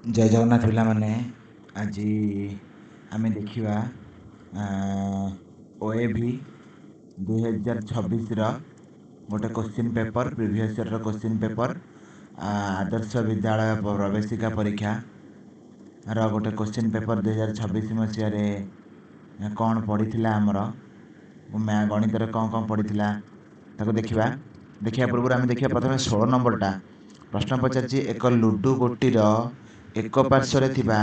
ଜୟ ଜଗନ୍ନାଥ ପିଲାମାନେ। ଆଜି ଆମେ ଦେଖିବା ଓ ଏ ଭି 2026ର ଗୋଟେ କୋଶ୍ଚିନ୍ ପେପର୍, ପ୍ରିଭିୟସ୍ ଇୟର୍ର କୋଶ୍ଚିନ୍ ପେପର୍, ଆଦର୍ଶ ବିଦ୍ୟାଳୟ ପ୍ରବେଶିକା ପରୀକ୍ଷାର ଗୋଟେ କୋଶ୍ଚିନ୍ ପେପର୍। 2026 ମସିହାରେ କ'ଣ ପଡ଼ିଥିଲା ଆମର, ଗଣିତରେ କ'ଣ କ'ଣ ପଡ଼ିଥିଲା, ତାକୁ ଦେଖିବା। ଦେଖିବା ପୂର୍ବରୁ ଆମେ ଦେଖିବା ପ୍ରଥମେ 16 ନମ୍ବରଟା। ପ୍ରଶ୍ନ ପଚାରିଛି, ଏକ ଲୁଡୁ ଗୋଟିର ଏକ ପାର୍ଶ୍ୱରେ ଥିବା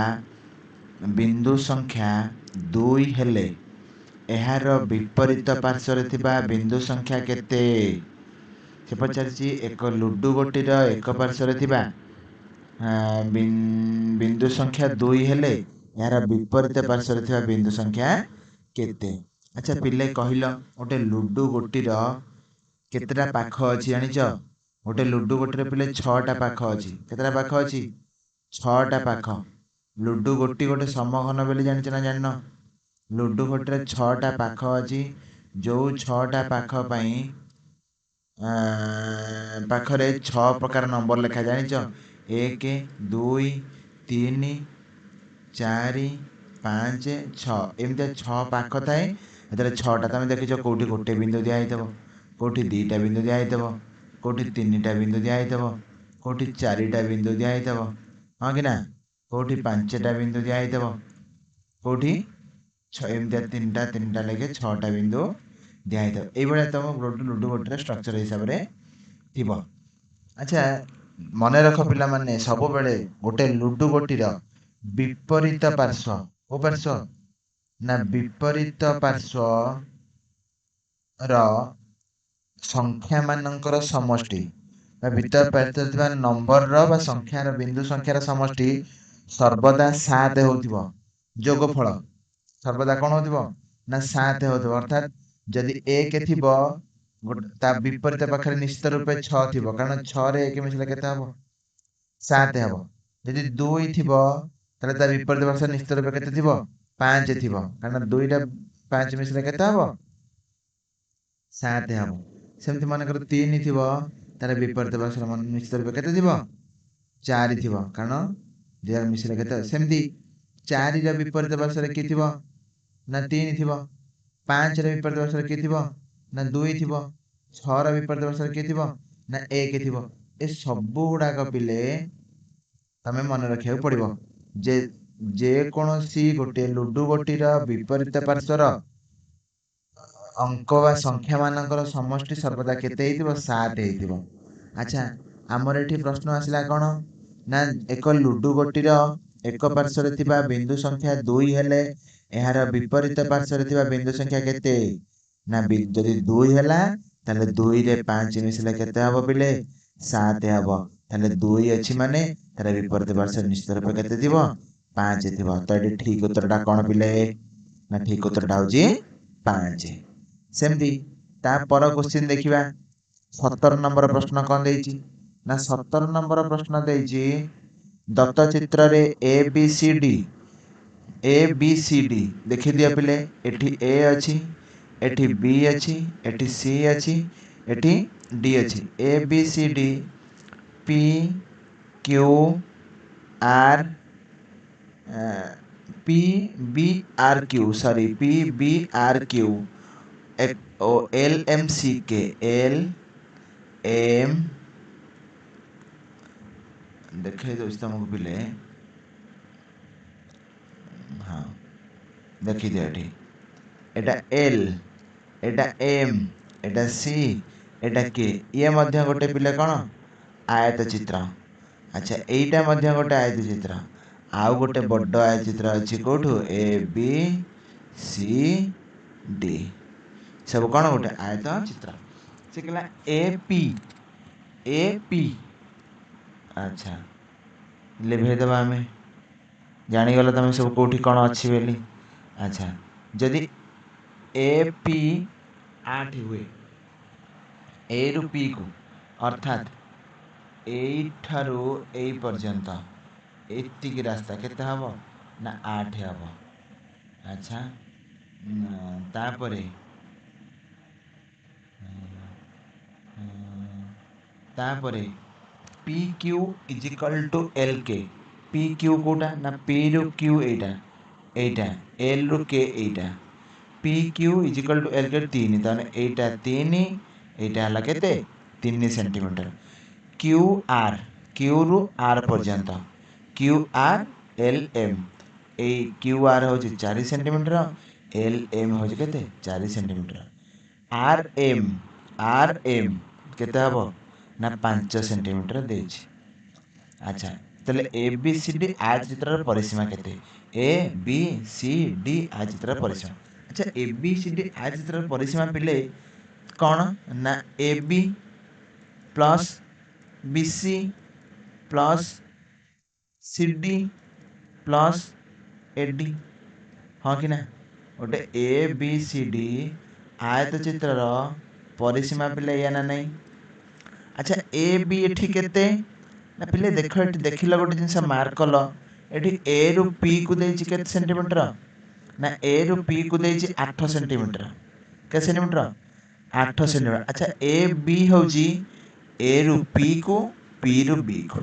ବିନ୍ଦୁ ସଂଖ୍ୟା 2 ହେଲେ ଏହାର ବିପରୀତ ପାର୍ଶ୍ୱରେ ଥିବା ବିନ୍ଦୁ ସଂଖ୍ୟା କେତେ? ସେ ପଚାରିଛି, ଏକ ଲୁଡୁ ଗୋଟିର ଏକ ପାର୍ଶ୍ୱରେ ଥିବା ବିନ୍ଦୁ ସଂଖ୍ୟା 2 ହେଲେ ଏହାର ବିପରୀତ ପାର୍ଶ୍ୱରେ ଥିବା ବିନ୍ଦୁ ସଂଖ୍ୟା କେତେ? ଆଚ୍ଛା ପିଲେ, କହିଲ, ଗୋଟେ ଲୁଡୁ ଗୋଟିର କେତେଟା ପାଖ ଅଛି ଜାଣିଛ? ଗୋଟେ ଲୁଡୁ ଗୋଟିର ପିଲେ 6ଟା ପାଖ ଅଛି। କେତେଟା ପାଖ ଅଛି? 6ଟା ପାଖ। ଲୁଡୁ ଗୋଟି ଗୋଟେ ସମଘନ ବୋଲି ଜାଣିଛ ନା ଜାଣିନ? ଲୁଡୁ ଗୋଟିରେ 6ଟା ପାଖ ଅଛି, ଯୋଉ 6ଟା ପାଖ ପାଇଁ ପାଖରେ 6 ପ୍ରକାର ନମ୍ବର ଲେଖା, ଜାଣିଛ? 1, 2, 3, 4, 5, 6, ଏମିତିଆ 6 ପାଖ ଥାଏ। ଏଥିରେ 6ଟା ତମେ ଦେଖିଛ, କେଉଁଠି ଗୋଟେ ବିନ୍ଦୁ ଦିଆହେଇଥିବ, କେଉଁଠି 2ଟା ବିନ୍ଦୁ ଦିଆହେଇଥିବ, କେଉଁଠି 3ଟା ବିନ୍ଦୁ ଦିଆହେଇଥିବ, କେଉଁଠି 4ଟା ବିନ୍ଦୁ ଦିଆହେଇଥିବ, ହଁ କି ନା? କେଉଁଠି 5ଟା ବିନ୍ଦୁ ଦିଆହେଇଥିବ, କେଉଁଠି 6, ଏମିତିଆ 3ଟା 3ଟା ଲେଖେ 6ଟା ବିନ୍ଦୁ ଦିଆହେଇଥିବ। ଏଇଭଳିଆ ତମ ଲୁଡୁ ଗୋଟିର ଷ୍ଟ୍ରକ୍ଚର ହିସାବରେ ଥିବ। ଆଚ୍ଛା ମନେ ରଖ ପିଲାମାନେ, ସବୁବେଳେ ଗୋଟେ ଲୁଡୁ ଗୋଟିର ବିପରୀତ ପାର୍ଶ୍ୱ, କୋଉ ପାର୍ଶ୍ୱ ନା ବିପରୀତ ପାର୍ଶ୍ୱର ସଂଖ୍ୟା ମାନଙ୍କର ସମଷ୍ଟି ବା ଭିତର ପାର୍ଶ୍ୱରେ ଥିବା ନମ୍ବରର ବା ସଂଖ୍ୟାର ବିନ୍ଦୁ ସଂଖ୍ୟାର ସମଷ୍ଟି ସର୍ବଦା 7 ହେଉଥିବ। ଯୋଗଫଳ ସର୍ବଦା କ'ଣ ହେଉଥିବ ନା 7 ହେଉଥିବ। ଅର୍ଥାତ୍ ଯଦି 1 ଥିବ, ତା ବିପରୀତ ପାଖରେ ନିଶ୍ଚିତ ରୂପେ 6 ଥିବ, କାରଣ 6ରେ 1 ମିଶିଲେ କେତେ ହବ? 7 ହବ। ଯଦି 2 ଥିବ, ତାହେଲେ ତା ବିପରୀତ ପାଖରେ ନିଶ୍ଚିତ ରୂପେ କେତେ ଥିବ? 5 ଥିବ, କାରଣ 2ଟା 5 ମିଶିଲେ କେତେ ହବ? 7 ହବ। ସେମିତି ମନେକର 3 ଥିବ, ତାର ବିପରୀତ ପାର୍ଶ୍ୱରେ ନିଶ୍ଚିତ ରୂପେ କେତେ ଥିବ? 4 ଥିବ, କାରଣ 2 ମିଶିଲେ କେତେ? ସେମିତି 4ର ବିପରୀତ ପାର୍ଶ୍ୱରେ କିଏ ଥିବ ନା 3 ଥିବ। 5ର ବିପରୀତ ପାର୍ଶ୍ୱରେ କିଏ ଥିବ ନା 2 ଥିବ। 6ର ବିପରୀତ ପାର୍ଶ୍ୱରେ କିଏ ଥିବ ନା 1 ଥିବ। ଏ ସବୁ ଗୁଡ଼ାକ ପିଲେ ତମେ ମନେ ରଖିବାକୁ ପଡ଼ିବ ଯେ ଯେକୌଣସି ଗୋଟିଏ ଲୁଡୁ ଗୋଟିର ବିପରୀତ ପାର୍ଶ୍ୱର ଅଙ୍କ ବା ସଂଖ୍ୟା ମାନଙ୍କର ସମଷ୍ଟି ସର୍ବଦା କେତେ ହେଇଥିବ? 7 ହେଇଥିବ। ଆଚ୍ଛା, ଆମର ଏଠି ପ୍ରଶ୍ନ ଆସିଲା କ'ଣ ନା ଏକ ଲୁଡୁ ଗୋଟିର ଏକ ପାର୍ଶ୍ୱରେ ଥିବା ବିନ୍ଦୁ ସଂଖ୍ୟା 2 ହେଲେ ଏହାର ବିପରୀତ ପାର୍ଶ୍ୱରେ ଥିବା ବିନ୍ଦୁ ସଂଖ୍ୟା କେତେ? ନା ଯଦି 2 ହେଲା, ତାହେଲେ 2ରେ 5 ମିଶିଲେ କେତେ ହବ ପିଲେ? 7 ହବ। ତାହେଲେ 2 ଅଛି ମାନେ ତାର ବିପରୀତ ପାର୍ଶ୍ୱରେ ନିଶ୍ଚିତ ରୂପେ କେତେ ଥିବ? 5 ଥିବ। ତ ଏଠି ଠିକ ଉତ୍ତରଟା କ'ଣ ପିଲେ? ନା ଠିକ ଉତ୍ତରଟା ହଉଛି 5। ସେମିତି ତା ପର କୋଶ୍ଚିନ୍ ଦେଖିବା। 17 ନମ୍ବର ପ୍ରଶ୍ନ କ'ଣ ଦେଇଛି ନା 17 ନମ୍ବର ପ୍ରଶ୍ନ ଦେଇଛି, ଦତ୍ତ ଚିତ୍ରରେ ଏ ବି ସି ଡି, ଏ ବି ସି ଡି ଦେଖିଦିଅ ପିଲେ। ଏଠି ଏ ଅଛି, ଏଠି ବି ଅଛି, ଏଠି ସି ଅଛି, ଏଠି ଡି ଅଛି। ଏ B C D, P Q R, P B R Q, sorry, P B R Q O L M C K, L M ଦେଖେଇ ଦେଉଛି ତମକୁ ପିଲେ। ହଁ, ଦେଖିଦିଅ ଏଠି, ଏଇଟା ଏଲ୍, ଏଇଟା ଏମ୍, ଏଇଟା ସି, ଏଇଟା କେ। ଇଏ ମଧ୍ୟ ଗୋଟେ ପିଲା କ'ଣ ଆୟତ ଚିତ୍ର। ଆଚ୍ଛା, ଏଇଟା ମଧ୍ୟ ଗୋଟେ ଆୟତ ଚିତ୍ର। ଆଉ ଗୋଟେ ବଡ଼ ଆୟତ ଚିତ୍ର ଅଛି କୋଉଠୁ? ଏ ବି ସି ଡି ସବୁ କ'ଣ ଗୋଟେ ଆୟତ ଚିତ୍ର। ସେ କହିଲା ଏ ପି, ଏ ପି। ଆଚ୍ଛା, ଲିଭେଇଦେବା ଆମେ, ଜାଣିଗଲ ତମେ ସବୁ କୋଉଠି କ'ଣ ଅଛି ବୋଲି। ଆଚ୍ଛା, ଯଦି ଏ ପି 8 ହୁଏ, ଏରୁ ପି କୁ, ଅର୍ଥାତ୍ ଏଇଠାରୁ ଏଇ ପର୍ଯ୍ୟନ୍ତ ଏତିକି ରାସ୍ତା କେତେ ହବ ନା 8 ହବ। ଆଚ୍ଛା, ତାପରେ P Q is equal to L K, P P Q କେଉଁଟା ନା ପି ରୁ କ୍ୟୁ ଏଇଟା, ଏଇଟା ଏଲ୍ ରୁ କେ ଏଇଟା। P Q is equal to L K 3, ତାହେଲେ ଏଇଟା 3, ଏଇଟା ହେଲା କେତେ 3 ସେଣ୍ଟିମିଟର। କ୍ୟୁ ଆର୍, କ୍ୟୁ ରୁ ଆର୍ ପର୍ଯ୍ୟନ୍ତ କ୍ୟୁ ଆର୍ ଏଲ୍ ଏମ୍, ଏଇ କ୍ୟୁ ଆର୍ ହେଉଛି 4 ସେଣ୍ଟିମିଟର, ଏଲ୍ ଏମ୍ ହେଉଛି କେତେ 4 centimetre. R M, R M କେତେ ହେବ ନା 5 ସେଣ୍ଟିମିଟର ଦେଇଛି। ଆଚ୍ଛା ତାହେଲେ ଏ ବି ସି ଡି ଆୟତଚିତ୍ରର ପରିସୀମା କେତେ? ଏ ବି ସି ଡି ଆୟତଚିତ୍ରର ପରିସୀମା। ଆଚ୍ଛା ଏ ବି ସି ଡି ଆୟତଚିତ୍ରର ପରିସୀମା ପିଲେ କ'ଣ ନା A B plus B C plus C D plus A D, ହଁ କି ନା? ଗୋଟେ ଏ ବି ସି ଡି ଆୟତଚିତ୍ରର ପରିସୀମା ପିଲେ ଏଇଆ ନା ନାହିଁ? ଆଚ୍ଛା ଏ ବି ଏଠି କେତେ ନା ପିଲେ ଦେଖ, ଏଠି ଦେଖିଲ ଗୋଟେ ଜିନିଷ ମାର୍କ କଲ, ଏଠି ଏ ରୁ ପି କୁ ଦେଇଛି କେତେ ସେଣ୍ଟିମିଟର ନା ଏ ରୁ ପି କୁ ଦେଇଛି 8 ସେଣ୍ଟିମିଟର। କେତେ ସେଣ୍ଟିମିଟର? 8 ସେଣ୍ଟିମିଟର। ଆଚ୍ଛା ଏ ବି ହେଉଛି ଏ ରୁ ପି କୁ, ପି ରୁ ବି କୁ,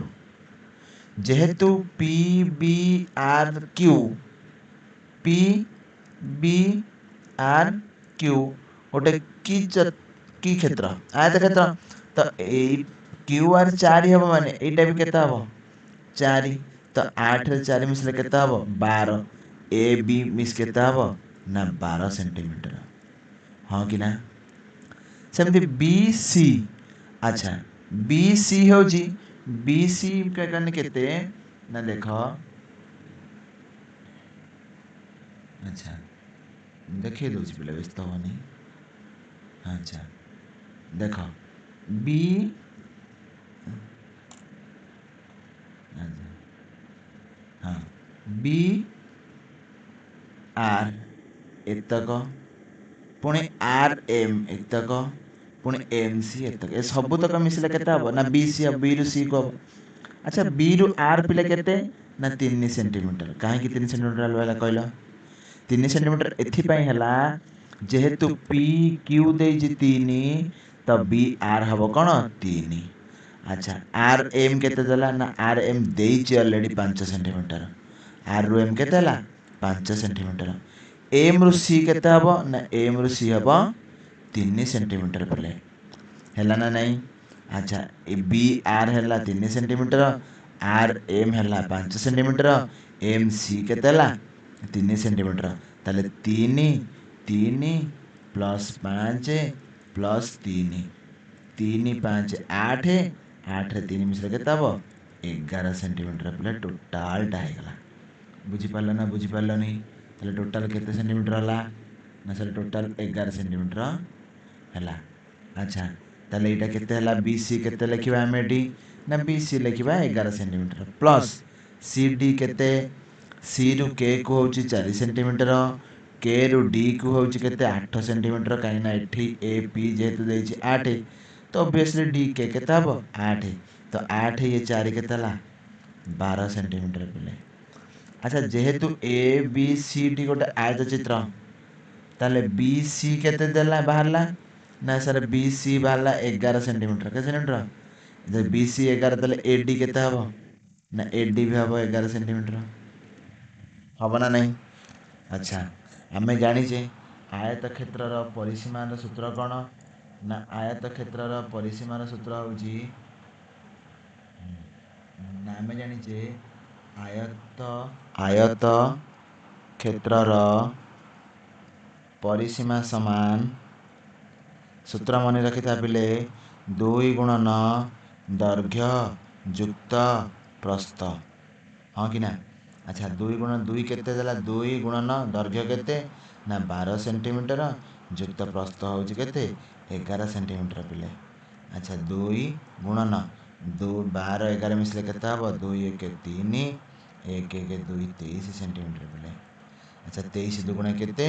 ଯେହେତୁ P B R Q, P B R Q ଗୋଟେ କି କି କ୍ଷେତ୍ର? ଆୟତ କ୍ଷେତ୍ର। ତ ଏଇ କ୍ୟୁ ଆର୍ 4 ହେବ ମାନେ ଏଇଟା ବି କେତେ ହେବ 4। ତ 8ରେ 4 ମିଶିଲେ କେତେ ହେବ 12। ଏ ବି ମିଶ କେତେ ହେବ ନା 12 ସେଣ୍ଟିମିଟର, ହଁ କି ନା? ସେମିତି ବି ସି, ଆଚ୍ଛା ବି ସି ହେଉଛି, ବି ସି ମାନେ କେତେ ନା ଦେଖ, ଆଚ୍ଛା ଦେଖେଇ ଦେଉଛି ପିଲା, ବ୍ୟସ୍ତ ହେବନି। ଆଚ୍ଛା ଦେଖ ବି, ଆଚ୍ଛା ହଁ ବି ଆର୍ ଏତକ, ପୁଣି ଆର୍ ଏମ୍ ଏତକ, ପୁଣି ଏମ୍ ସି ଏତକ, ଏ ସବୁତକ ମିଶିଲେ କେତେ ହେବ ନା ବି ସି ହେବ, ବି ରୁ ସି କୁ ହେବ। ଆଚ୍ଛା ବି ରୁ ଆର୍ ପିଲେ କେତେ ନା 3 ସେଣ୍ଟିମିଟର। କାହିଁକି 3 ସେଣ୍ଟିମିଟର ହେଲା କହିଲ? 3 ସେଣ୍ଟିମିଟର ଏଥିପାଇଁ ହେଲା ଯେହେତୁ ପି କ୍ୟୁ ଦେଇଛି 3, ତ ବି ଆର୍ ହେବ କ'ଣ 3। ଆଚ୍ଛା ଆର୍ ଏମ୍ କେତେ ଦେଲା ନା ଆର୍ ଏମ୍ ଦେଇଛି ଅଲରେଡ଼ି 5 ସେଣ୍ଟିମିଟର। ଆର୍ ରୁ ଏମ୍ କେତେ ହେଲା 5 ସେଣ୍ଟିମିଟର। ଏମ୍ ରୁ ସି କେତେ ହେବ ନା ଏମ୍ ରୁ ସି ହେବ 3 ସେଣ୍ଟିମିଟର ପିଲେ, ହେଲା ନା ନାଇଁ? ଆଚ୍ଛା ଏ ବି ଆର୍ ହେଲା 3 ସେଣ୍ଟିମିଟର, ଆର୍ ଏମ୍ ହେଲା 5 ସେଣ୍ଟିମିଟର, ଏମ୍ ସି କେତେ ହେଲା 3 ସେଣ୍ଟିମିଟର। ତାହେଲେ 3 3 ପ୍ଲସ୍ 5 ପ୍ଲସ୍ 3, 3 5 8, 8ରେ 3 ମିଶିଲେ କେତେ ହେବ 11 ସେଣ୍ଟିମିଟର ପିଲେ ଟୋଟାଲଟା ହେଇଗଲା। ବୁଝିପାରିଲ ନା ବୁଝିପାରିଲନି? ତାହେଲେ ଟୋଟାଲ କେତେ ସେଣ୍ଟିମିଟର ହେଲା ନା ସାର୍ ଟୋଟାଲ 11 ସେଣ୍ଟିମିଟର ହେଲା। ଆଚ୍ଛା ତାହେଲେ ଏଇଟା କେତେ ହେଲା ବି ସି କେତେ ଲେଖିବା ଆମେ ଏଠି ନା ବି ସି ଲେଖିବା 11 ସେଣ୍ଟିମିଟର ପ୍ଲସ୍ ସି ଡି କେତେ, ସି ରୁ କେ କୁ ହେଉଛି 4 ସେଣ୍ଟିମିଟର, କେ ରୁ ଡି କୁ ହେଉଛି କେତେ 8 ସେଣ୍ଟିମିଟର, କାହିଁକିନା ଏଠି ଏ ପି ଯେହେତୁ ଦେଇଛି 8, ତ ଅବଭିୟସଲି ଡି କେ କେତେ ହେବ 8, ତ 8 ଇଏ 4 କେତେ ହେଲା 12 ସେଣ୍ଟିମିଟର ପିଲେ। ଆଚ୍ଛା ଯେହେତୁ ଏ ବି ସି ଡି ଗୋଟେ ଆୟତଚିତ୍ର, ତାହେଲେ ବି ସି କେତେ ଦେଲା ବାହାରିଲା ନା ସାର୍ ବି ସି ବାହାରିଲା 11 ସେଣ୍ଟିମିଟର। କେତେ ସେଣ୍ଟିମିଟର? ବି ସି 11, ତାହେଲେ ଏ ଡି କେତେ ହେବ ନା ଏ ଡି ବି ହେବ 11 ସେଣ୍ଟିମିଟର, ହେବ ନା ନାହିଁ? ଆଚ୍ଛା ଆମେ ଜାଣିଛେ ଆୟତ କ୍ଷେତ୍ରର ପରିସୀମାର ସୂତ୍ର କ'ଣ ନା ଆୟତ କ୍ଷେତ୍ରର ପରିସୀମାର ସୂତ୍ର ହେଉଛି ନା ଆମେ ଜାଣିଛେ ଆୟତ ଆୟତ କ୍ଷେତ୍ରର ପରିସୀମା ସମାନ, ସୂତ୍ର ମନେ ରଖିଥା ପିଲେ, 2 ଗୁଣନ ଦୈର୍ଘ୍ୟ ଯୁକ୍ତ ପ୍ରସ୍ଥ, ହଁ କି ନା? ଆଚ୍ଛା 2 ଗୁଣ 2 କେତେ ଦେଲା, 2 ଗୁଣନ ଦୈର୍ଘ୍ୟ କେତେ ନା 12 ସେଣ୍ଟିମିଟର ଯୁକ୍ତ ପ୍ରସ୍ଥ ହେଉଛି କେତେ 11 ସେଣ୍ଟିମିଟର ପିଲେ। ଆଚ୍ଛା 2 ଗୁଣନ 12 11 ମିଶିଲେ କେତେ ହେବ 2 1 3 1 1 2 23 ସେଣ୍ଟିମିଟର ପିଲେ। ଆଚ୍ଛା 23 ଦୁଗୁଣେ କେତେ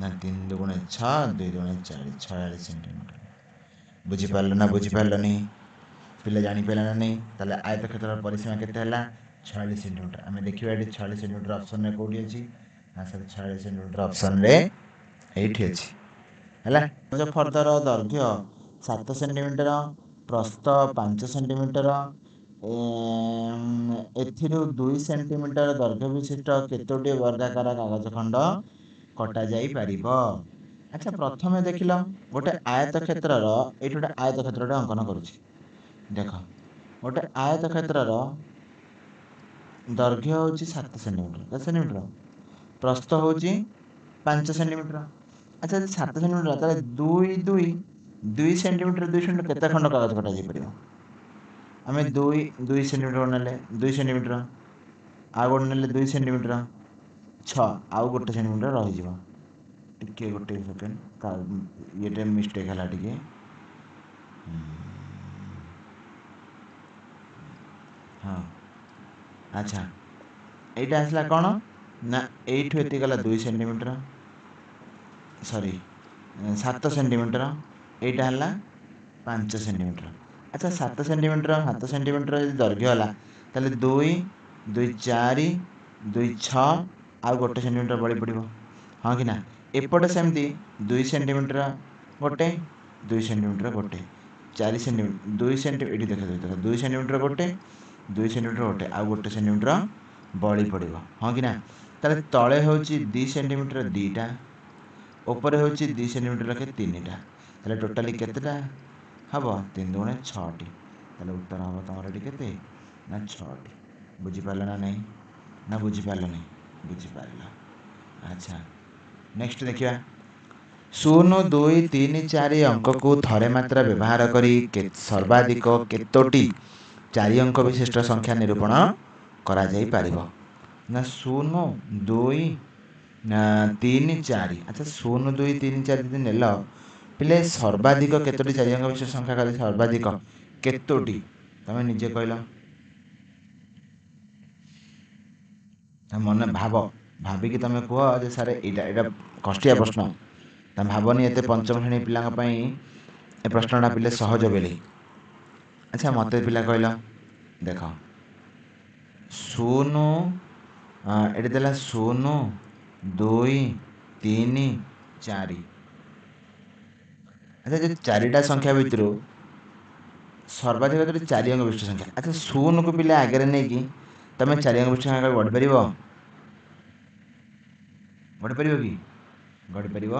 ନା 3 ଦୁଗୁଣେ 6, 2 ଦୁଗୁଣେ 4, 46 ସେଣ୍ଟିମିଟର। ବୁଝିପାରିଲ ନା ବୁଝିପାରିଲନି ପିଲା? ଜାଣିପାରିଲ ନା ନାହିଁ? ତାହେଲେ ଆୟତକ୍ଷେତ୍ରର ପରିସୀମା କେତେ ହେଲା 46 ସେଣ୍ଟିମିଟର। ଆମେ ଦେଖିବା ଏଠି 46 ସେଣ୍ଟିମିଟର ଅପସନରେ କେଉଁଠି ଅଛି ନା ସାର୍ 46 ସେଣ୍ଟିମିଟର ଅପସନରେ ଏଇଠି ଅଛି। ହେଲା ଫର୍ଦ୍ଦର ଦୈର୍ଘ୍ୟ 7 ସେଣ୍ଟିମିଟର, ପ୍ରସ୍ଥ 5 ସେଣ୍ଟିମିଟର, ଏଥିରୁ 2 ସେଣ୍ଟିମିଟର ଦୈର୍ଘ୍ୟ ବିଶିଷ୍ଟ କେତୋଟି ବର୍ଗାକାର କାଗଜ ଖଣ୍ଡ କଟାଯାଇପାରିବ? ଆଚ୍ଛା, ପ୍ରଥମେ ଦେଖିଲ ଗୋଟେ ଆୟତ କ୍ଷେତ୍ରର, ଏଇଠି ଗୋଟେ ଆୟତ କ୍ଷେତ୍ରଟେ ଅଙ୍କନ କରୁଛି। ଦେଖ, ଗୋଟେ ଆୟତ କ୍ଷେତ୍ରର ଦୈର୍ଘ୍ୟ ହେଉଛି 7 ସେଣ୍ଟିମିଟର, କେତେ ସେଣ୍ଟିମିଟର? ପ୍ରସ୍ଥ ହେଉଛି 5 ସେଣ୍ଟିମିଟର। ଆଚ୍ଛା, ଯଦି 7 ସେଣ୍ଟିମିଟର, ତାହେଲେ 2 2 2 ସେଣ୍ଟିମିଟର, 2 ସେଣ୍ଟିମିଟର କେତେ ଖଣ୍ଡ କାଗଜ କଟାଯାଇପାରିବ? ଆମେ 2 2 ସେଣ୍ଟିମିଟର ନେଲେ 2 ସେଣ୍ଟିମିଟର, ଆଉ ଗୋଟେ ନେଲେ 2 ସେଣ୍ଟିମିଟର, 6, ଆଉ 1 ସେଣ୍ଟିମିଟର ରହିଯିବ। ଟିକେ ଗୋଟେ ସେକେଣ୍ଡ, ଇଏଟା ମିଷ୍ଟେକ୍ ହେଲା ଟିକେ। ହଁ, ଆଚ୍ଛା, ଏଇଟା ଆସିଲା କ'ଣ ନା ଏଇଠୁ ଏତିକି ଗଲା 2 ସେଣ୍ଟିମିଟର, ସରି 7 ସେଣ୍ଟିମିଟର, ଏଇଟା ହେଲା 5 ସେଣ୍ଟିମିଟର। ଆଚ୍ଛା, 7 ସେଣ୍ଟିମିଟର, 7 ସେଣ୍ଟିମିଟର ଯଦି ଦୈର୍ଘ୍ୟ ହେଲା, ତାହେଲେ 2 2 4 2 6, ଆଉ 1 ସେଣ୍ଟିମିଟର ବଳି ପଡ଼ିବ, ହଁ କି ନା? ଏପଟେ ସେମିତି 2 ସେଣ୍ଟିମିଟର ଗୋଟେ, 2 ସେଣ୍ଟିମିଟର ଗୋଟେ, 4 ସେଣ୍ଟିମିଟର, 2 ସେଣ୍ଟି, ଏଠି ଦେଖ, ଦେଖ, 2 ସେଣ୍ଟିମିଟର ଗୋଟେ, 2 ସେଣ୍ଟିମିଟର ଗୋଟେ, ଆଉ 1 ସେଣ୍ଟିମିଟର ବଳି ପଡ଼ିବ, ହଁ କି ନା? ତାହେଲେ ତଳେ ହେଉଛି 2 ସେଣ୍ଟିମିଟର 2ଟା, ଉପରେ ହେଉଛି 2 ସେଣ୍ଟିମିଟର ଲେଖେ 3ଟା, ତାହେଲେ ଟୋଟାଲି କେତେଟା ହେବ? 3 ଦୁଗୁଣେ 6ଟି। ତାହେଲେ ଉତ୍ତର ହେବ ତୁମର ଏଠି କେତେ ନା 6ଟି। ବୁଝିପାରିଲ ନା ନାହିଁ? ନା ବୁଝିପାରିଲନି? ବୁଝିପାରିଲ। ଆଚ୍ଛା, ନେକ୍ସଟ ଦେଖିବା। 0 2 3 4 ଅଙ୍କକୁ ଥରେ ମାତ୍ର ବ୍ୟବହାର କରି ସର୍ବାଧିକ କେତୋଟି 4 ଅଙ୍କ ବିଶିଷ୍ଟ ସଂଖ୍ୟା ନିରୂପଣ କରାଯାଇପାରିବ? ନା 0 2 3 4। ଆଚ୍ଛା, 0 2 3 4 ଯଦି ନେଲ ପିଲେ, ସର୍ବାଧିକ କେତୋଟି 4 ଅଙ୍କ ବିଶିଷ୍ଟ ସଂଖ୍ୟା କଲେ ସର୍ବାଧିକ କେତୋଟି? ତମେ ନିଜେ କହିଲ, ମନେ ଭାବ, ଭାବିକି ତମେ କୁହ ଯେ ସାର୍ ଏଇଟା କଷ୍ଟିଆ ପ୍ରଶ୍ନ। ତମେ ଭାବନି ଏତେ ପଞ୍ଚମ ଶ୍ରେଣୀ ପିଲାଙ୍କ ପାଇଁ ଏ ପ୍ରଶ୍ନଟା ପିଲେ ସହଜ ବୋଲି। ଆଚ୍ଛା, ମୋତେ ପିଲା କହିଲ, ଦେଖ 0, ଏଠି ଦେଲା 0 2 3 4। ଆଚ୍ଛା, ଯଦି 4ଟା ସଂଖ୍ୟା ଭିତରୁ ସର୍ବାଧିକ ଯଦି 4 ଅଙ୍କ ବିଶିଷ୍ଟ ସଂଖ୍ୟା, ଆଚ୍ଛା 0କୁ ପିଲା ଆଗରେ ନେଇକି ତମେ 4 ଅଙ୍କ ବିଶିଷ୍ଟ ସଂଖ୍ୟା ଗଢ଼ିପାରିବ? ଗଢ଼ିପାରିବ କି? ଗଢ଼ିପାରିବ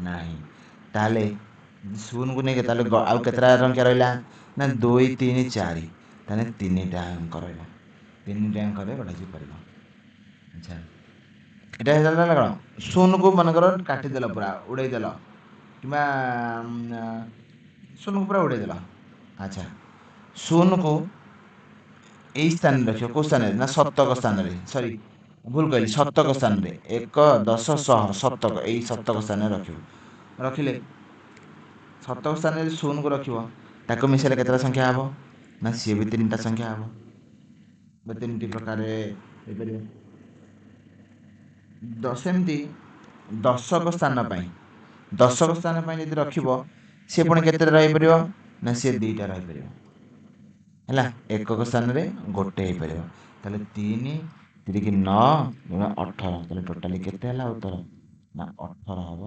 ନାହିଁ। ତାହେଲେ 0କୁ ନେଇକି ତାହେଲେ ଆଉ କେତେଟା ସଂଖ୍ୟା ରହିଲା? ନା 2 3 4, ତାହେଲେ 3ଟା ଅଙ୍କ ରହିଲା, 3ଟା ଅଙ୍କରେ ଗଢ଼ାଯାଇପାରିବ। ଆଚ୍ଛା, ଏଇଟା ହେଇଗଲା କ'ଣ? 0କୁ ମନେକର କାଟିଦେଲ, ପୁରା ଉଡ଼େଇଦେଲ, କିମ୍ବା 0କୁ ପୁରା ଉଡ଼େଇଦେଲ। ଆଚ୍ଛା, 0କୁ ଏଇ ସ୍ଥାନରେ ରଖିବ, କେଉଁ ସ୍ଥାନରେ? ନା ଶତକ ସ୍ଥାନରେ, ସରି ଭୁଲ କହିଲି, ଶତକ ସ୍ଥାନରେ, 1 10 100 ଶତକ, ଏଇ ଶତକ ସ୍ଥାନରେ ରଖିବ। ରଖିଲେ ଶତକ ସ୍ଥାନରେ 0କୁ ରଖିବ, ତାକୁ ମିଶାଇଲେ କେତେଟା ସଂଖ୍ୟା ହେବ? ନା ସିଏ ବି 3ଟା ସଂଖ୍ୟା ହେବ, ବା 3ଟି ପ୍ରକାରରେ ହେଇପାରିବ। ସେମିତି ଦଶକ ସ୍ଥାନ ପାଇଁ, ଦଶକ ସ୍ଥାନ ପାଇଁ ଯଦି ରଖିବ, ସିଏ ପୁଣି କେତେଟା ରହିପାରିବ? ନା ସିଏ 2ଟା ରହିପାରିବ। ହେଲା, ଏକକ ସ୍ଥାନରେ 1 ହେଇପାରିବ। ତାହେଲେ 3 ତିରିକି 9 ଗୁଣ 18, ତାହେଲେ ଟୋଟାଲି କେତେ ହେଲା ଉତ୍ତର? ନା 18 ହେବ।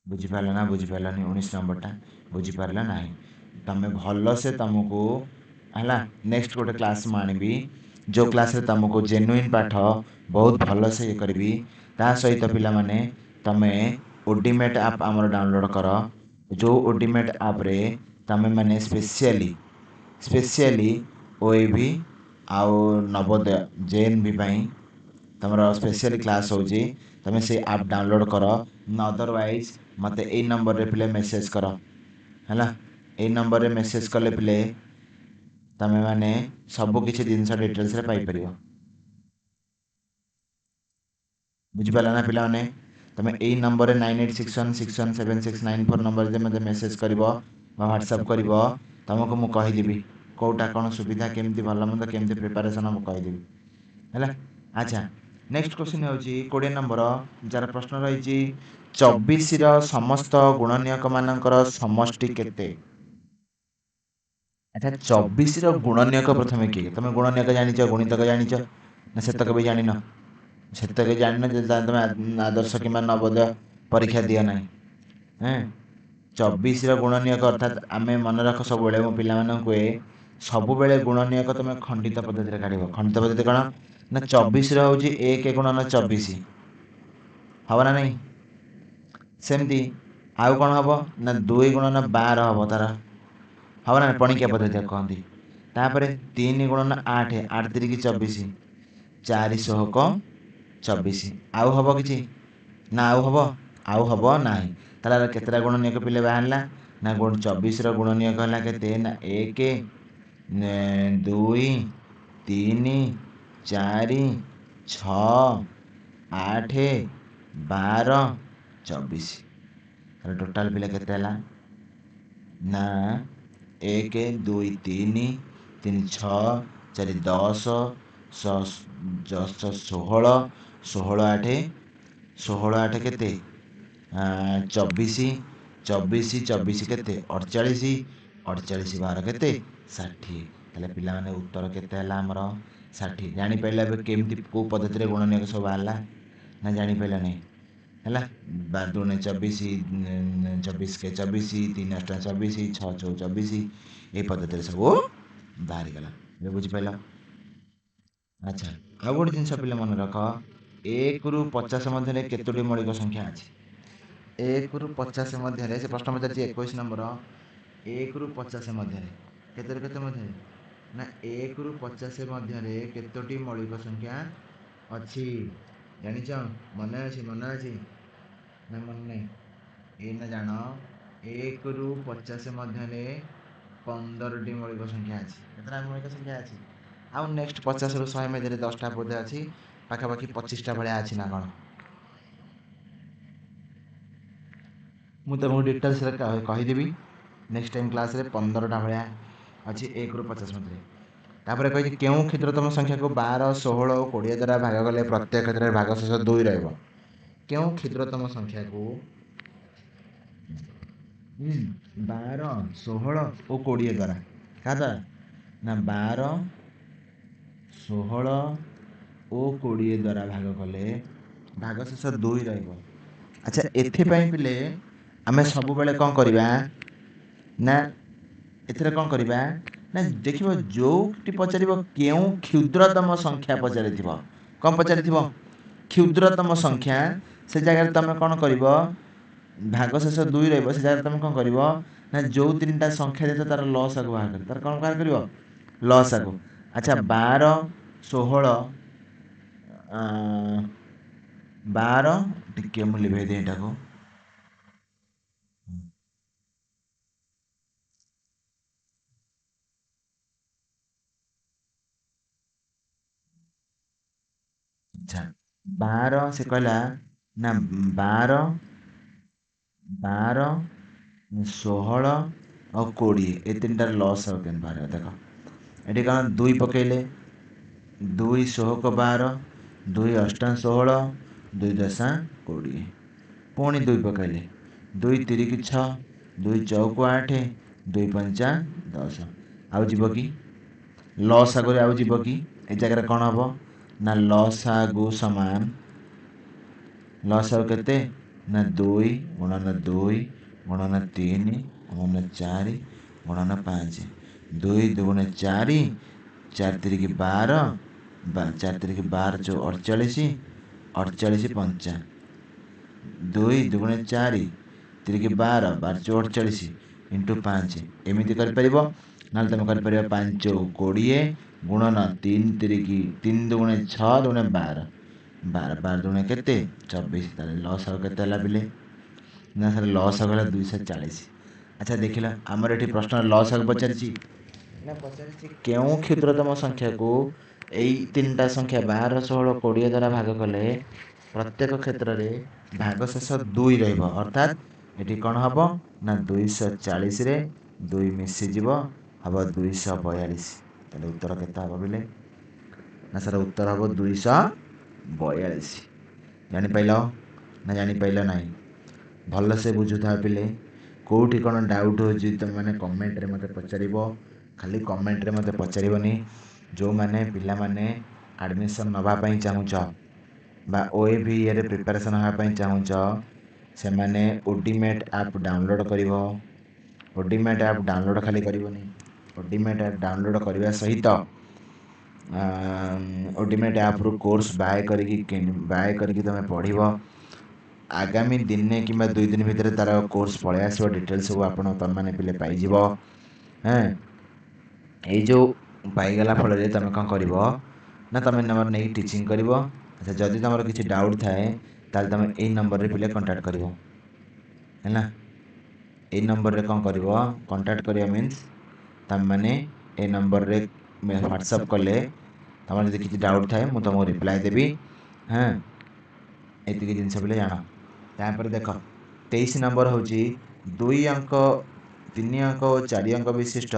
ବୁଝିପାରିଲ ନା ବୁଝିପାରିଲନି? 19 ନମ୍ବରଟା ବୁଝିପାରିଲ ନାହିଁ ତମେ ଭଲସେ? ତମକୁ ହେଲା ନେକ୍ସଟ ଗୋଟେ କ୍ଲାସ୍ ମୁଁ ଆଣିବି, ଯେଉଁ କ୍ଲାସ୍ରେ ତମକୁ ଜେନୁଇନ୍ ପାଠ ବହୁତ ଭଲସେ ଇଏ କରିବି। ତା ସହିତ ପିଲାମାନେ ତମେ ଓଡିମେଟ୍ ଆପ୍ ଆମର ଡାଉନଲୋଡ଼୍ କର, ଯେଉଁ ଓଡିମେଟ୍ ଆପ୍ରେ ତମେମାନେ ସ୍ପେସିଆଲି ଓଏଭି ଆଉ ନବୋଦୟ ଜେଏନ୍ଭି ପାଇଁ ତମର ସ୍ପେସିଆଲି କ୍ଲାସ୍ ହେଉଛି। ତମେ ସେଇ ଆପ୍ ଡାଉନଲୋଡ଼୍ କର, ଅଦରୱାଇଜ୍ ମୋତେ ଏଇ ନମ୍ବରରେ ପିଲେ ମେସେଜ୍ କର। ହେଲା, ଏଇ ନମ୍ବରରେ ମେସେଜ୍ କଲେ ପିଲେ ତମେମାନେ ସବୁ କିଛି ଜିନିଷ ଡିଟେଲ୍ସରେ ପାଇପାରିବ। ବୁଝିପାରିଲ ନା ପିଲାମାନେ? ତମେ ଏଇ ନମ୍ବରରେ 9861617694 ନମ୍ବରରେ ମୋତେ ମେସେଜ୍ କରିବ ବା ହ୍ୱାଟ୍ସଆପ୍ କରିବ, ତମକୁ ମୁଁ କହିଦେବି କେଉଁଟା କ'ଣ ସୁବିଧା, କେମିତି ଭଲ ମନ୍ଦ, କେମିତି ପ୍ରିପାରେସନ୍ ମୁଁ କହିଦେବି। ହେଲା, ଆଚ୍ଛା, ନେକ୍ସଟ କ୍ୱେଶ୍ଚିନ୍ ହେଉଛି 20 ନମ୍ବର, ଯାହାର ପ୍ରଶ୍ନ ରହିଛି 24ର ସମସ୍ତ ଗୁଣନୀୟକମାନଙ୍କର ସମଷ୍ଟି କେତେ? ଆଚ୍ଛା, 24ର ଗୁଣନୀୟକ ପ୍ରଥମେ କିଏ? ତମେ ଗୁଣନୀୟକ ଜାଣିଛ, ଗୁଣିତକ ଜାଣିଛ ନା ସେତକ ବି ଜାଣିନ? ସେତକ ଜାଣିନ ଯଦି ତମେ ଆଦର୍ଶ କିମ୍ବା ନବୋଦୟ ପରୀକ୍ଷା ଦିଅ ନାହିଁ। 24ର ଗୁଣନୀୟକ ଅର୍ଥାତ୍ ଆମେ ମନେ ରଖ, ସବୁବେଳେ ମୋ ପିଲାମାନଙ୍କୁ କୁହେ ସବୁବେଳେ ଗୁଣନୀୟକ ତୁମେ ଖଣ୍ଡିତ ପଦ୍ଧତିରେ କାଢ଼ିବ। ଖଣ୍ଡିତ ପଦ୍ଧତି କ'ଣ ନା 24ର ହେଉଛି 1 ଗୁଣନ 24 ହେବ ନା ନାହିଁ? ସେମିତି ଆଉ କ'ଣ ହେବ ନା 2 ଗୁଣନ 12 ହେବ ତାର, ହେବ ନା? ପଣିକିଆ ପଦ୍ଧତି କହନ୍ତି। ତାପରେ 3 ଗୁଣନ 8, 8 ତିରିକି 24, 4 ଷୋହକ 24। ଆଉ ହେବ କିଛି ନା? ଆଉ ହେବ? ଆଉ ହେବ ନାହିଁ। ତାହେଲେ କେତେଟା ଗୁଣନୀୟକ ପିଲେ ବାହାରିଲା ନା 24ର ଗୁଣନୀୟକ ହେଲା କେତେ ନା 1, 2, 3, 4, 6, 8, 12, 24। ତାହେଲେ ଟୋଟାଲ୍ ପିଲା କେତେ ହେଲା ନା 1, 2, 3, 3, 6, 4, 10, 10, 16, 16 8, 16 8 କେତେ? 24, 24, 24 କେତେ? 48, 48 12 କେତେ? 60। ତାହେଲେ ପିଲାମାନେ ଉତ୍ତର କେତେ ହେଲା ଆମର? 60। ଜାଣିପାରିଲା ଏବେ କେମିତି କେଉଁ ପଦ୍ଧତିରେ ଗୁଣନୀୟକ ସବୁ ବାହାରିଲା ନା ଜାଣିପାରିଲା ନାହିଁ? ହେଲା 12 ଦୁଣେ 24, 24 କେ 24, 3 ଅଷ୍ଟା 24, 6 ଚଉ 24, ଏଇ ପଦ୍ଧତିରେ ସବୁ ବାହାରିଗଲା। ଏବେ ବୁଝିପାରିଲ? ଆଚ୍ଛା, ଆଉ ଗୋଟେ ଜିନିଷ ପିଲା ମନେ ରଖ, 1ରୁ 50 ମଧ୍ୟରେ କେତୋଟି ମୌଳିକ ସଂଖ୍ୟା ଅଛି? 1ରୁ 50 ମଧ୍ୟରେ ସେ ପ୍ରଶ୍ନ ପଚାରିଛି 21 ନମ୍ବର। 1ରୁ 50 ମଧ୍ୟରେ କେତେରୁ କେତେ ମଧ୍ୟରେ ନା 1ରୁ 50 ମଧ୍ୟରେ କେତୋଟି ମୌଳିକ ସଂଖ୍ୟା ଅଛି ଜାଣିଛ? ମନେ ଅଛି? ମନେ ଅଛି ନା ମନେ ନାହିଁ? ଏଇନା ଜାଣ, 1ରୁ 50 ମଧ୍ୟରେ 15ଟି ମୌଳିକ ସଂଖ୍ୟା ଅଛି। କେତେଟା ମୌଳିକ ସଂଖ୍ୟା ଅଛି? ଆଉ ନେକ୍ସଟ 50ରୁ 100 ମଧ୍ୟରେ 10ଟା ବୋଧେ ଅଛି, ପାଖାପାଖି 25ଟା ଭଳିଆ ଅଛି ନା କ'ଣ? ମୁଁ ତୁମକୁ ଡିଟେଲ୍ସରେ କହିଦେବି ନେକ୍ସଟ ଟାଇମ୍ କ୍ଲାସ୍ରେ। 15ଟା ଭଳିଆ ଅଛି 1ରୁ 50 ମଧ୍ୟରେ। ତାପରେ କହିଛି କେଉଁ କ୍ଷୁଦ୍ରତମ ସଂଖ୍ୟାକୁ 12, 16 ଓ 20 ଦ୍ୱାରା ଭାଗ କଲେ ପ୍ରତ୍ୟେକ କ୍ଷେତ୍ରରେ ଭାଗଶେଷ 2 ରହିବ? କେଉଁ କ୍ଷୁଦ୍ରତମ ସଂଖ୍ୟାକୁ 12, 16 ଓ 20 ଦ୍ୱାରା, କାହା ଦ୍ୱାରା ନା 12, 16 ଓ 20 ଦ୍ୱାରା ଭାଗ କଲେ ଭାଗଶେଷ 2 ରହିବ? ଆଚ୍ଛା, ଏଥିପାଇଁ ପିଲେ ଆମେ ସବୁବେଳେ କ'ଣ କରିବା ନା ଏଥିରେ କ'ଣ କରିବା ନା ଦେଖିବ ଯେଉଁଟି ପଚାରିବ କେଉଁ କ୍ଷୁଦ୍ରତମ ସଂଖ୍ୟା ପଚାରିଥିବ, କ'ଣ ପଚାରିଥିବ? କ୍ଷୁଦ୍ରତମ ସଂଖ୍ୟା, ସେ ଜାଗାରେ ତୁମେ କ'ଣ କରିବ? ଭାଗଶେଷ 2 ରହିବ। ସେ ଜାଗାରେ ତୁମେ କ'ଣ କରିବ ନା ଯେଉଁ 3ଟା ସଂଖ୍ୟା ଦେଇଥିବ ତାର ଲସାଗୁ ବାହାର କରିବ। ତାର କ'ଣ ବାହାର କରିବ? ଲସାଗୁ। ଆଚ୍ଛା, 12, 16, 12, ଟିକେ ମୁଁ ଲିଭେଇ ଦିଏ ଏଇଟାକୁ। ଆଚ୍ଛା, 12 ସେ କହିଲା ନା 12, 12, 16 ଆଉ 20, ଏ 3ଟାର ଲସ୍ ଆଉ କେମିତି ବାହାରିବ ଦେଖ। ଏଠି କ'ଣ 2 ପକେଇଲେ 2 ଷୋହକ 12, 2 ଅଷ୍ଟା 16, 2 ଦଶା 20। ପୁଣି 2 ପକେଇଲେ 2 ତିରିକି 6, 2 ଚଉକ 8, 2 ପଞ୍ଚା 10। ଆଉ ଯିବ କି ଲସ୍ ଆଗରେ? ଆଉ ଯିବ କି? ଏ ଜାଗାରେ କ'ଣ ହେବ ନା ଲସାଗୁ ସମାନ ଲସାଗୁ କେତେ ନା 2 ଗୁଣନ 2 ଗୁଣନ 3 ଗୁଣନ 4 ଗୁଣନ 5। 2 ଦୁଗୁଣେ 4, 4 ତିରିକି 12, 4 ତିରିକି 12 ଚଉ 48, 48 ପଞ୍ଚା। 2 ଦୁଗୁଣେ 4 ତିରିକି 12, 12 ଚଉ 48 ଇଣ୍ଟୁ 5। ଏମିତି କରିପାରିବ, ନହେଲେ ତୁମେ କରିପାରିବ 5 20 ଗୁଣନ 3 ତିରିକି 3 ଦୁଗୁଣେ 6 ଦୁଗୁଣେ 12, 12, 12 ଦୁଗୁଣେ କେତେ? 24। ତାହେଲେ ଲସ୍ ଆଉ କେତେ ହେଲା ପିଲେ ନା ସାର୍ ଲସ୍ ହେଲା 240। ଆଚ୍ଛା, ଦେଖିଲ ଆମର ଏଠି ପ୍ରଶ୍ନ ଲସ୍ ଆଉ ପଚାରିଛି ନା ପଚାରିଛି କେଉଁ କ୍ଷୁଦ୍ରତମ ସଂଖ୍ୟାକୁ ଏଇ 3ଟା ସଂଖ୍ୟା 12, 16, 20 ଦ୍ୱାରା ଭାଗ କଲେ ପ୍ରତ୍ୟେକ କ୍ଷେତ୍ରରେ ଭାଗଶେଷ 2 ରହିବ। ଅର୍ଥାତ୍ ଏଠି କ'ଣ ହେବ ନା 240ରେ 2 ମିଶିଯିବ, ହେବ 242। ତାହେଲେ ଉତ୍ତର କେତେ ହେବ ପିଲେ ନା ସାର୍ ଉତ୍ତର ହେବ 242। ଜାଣିପାରିଲ ନା ଜାଣିପାରିଲ ନାହିଁ? ଭଲସେ ବୁଝୁଥାଅ ପିଲେ। କେଉଁଠି କ'ଣ ଡାଉଟ୍ ହେଉଛି ତୁମେମାନେ କମେଣ୍ଟରେ ମୋତେ ପଚାରିବ। ଖାଲି କମେଣ୍ଟରେ ମୋତେ ପଚାରିବନି, ଯେଉଁମାନେ ପିଲାମାନେ ଆଡ଼ମିସନ୍ ନେବା ପାଇଁ ଚାହୁଁଛ ବା ଓ ଏ ଭି ଇଏରେ ପ୍ରିପାରେସନ୍ ହେବା ପାଇଁ ଚାହୁଁଛ, ସେମାନେ ଓଡିମେଟ୍ ଆପ୍ ଡାଉନଲୋଡ଼୍ କରିବ। ଓଡିମେଟ୍ ଆପ୍ ଡାଉନଲୋଡ଼୍ ଖାଲି କରିବନି, ଓଡିମେଟ୍ ଆପ୍ ଡାଉନଲୋଡ଼୍ କରିବା ସହିତ ଓଡିମେଟ୍ ଆପ୍ରୁ କୋର୍ସ ବାଏ କରିକି ତୁମେ ପଢ଼ିବ। ଆଗାମୀ ଦିନେ କିମ୍ବା 2 ଦିନ ଭିତରେ ତାର କୋର୍ସ ପଳେଇ ଆସିବ, ଡିଟେଲ୍ସ ସବୁ ଆପଣ ତୁମେମାନେ ପିଲେ ପାଇଯିବ। ହଁ, ଏଇ ଯେଉଁ ପାଇଗଲା ଫଳରେ ତୁମେ କ'ଣ କରିବ ନା ତୁମେ ନମ୍ବର ନେଇକି ଟିଚିଂ କରିବ। ଆଚ୍ଛା, ଯଦି ତୁମର କିଛି ଡାଉଟ୍ ଥାଏ ତାହେଲେ ତୁମେ ଏଇ ନମ୍ବରରେ ପିଲେ କଣ୍ଟାକ୍ଟ କରିବ, ହେଲା। ଏଇ ନମ୍ବରରେ କ'ଣ କରିବ, କଣ୍ଟାକ୍ଟ କରିବା ମିନ୍ସ ତୁମେମାନେ ଏ ନମ୍ବରରେ ହ୍ୱାଟ୍ସଆପ୍ କଲେ ତୁମର ଯଦି କିଛି ଡାଉଟ୍ ଥାଏ ମୁଁ ତୁମକୁ ରିପ୍ଲାଏ ଦେବି। ହଁ, ଏତିକି ଜିନିଷ ପିଲେ ଜାଣ। ତାପରେ ଦେଖ 23 ନମ୍ବର ହେଉଛି 2 ଅଙ୍କ, 3 ଅଙ୍କ ଓ 4 ଅଙ୍କ ବିଶିଷ୍ଟ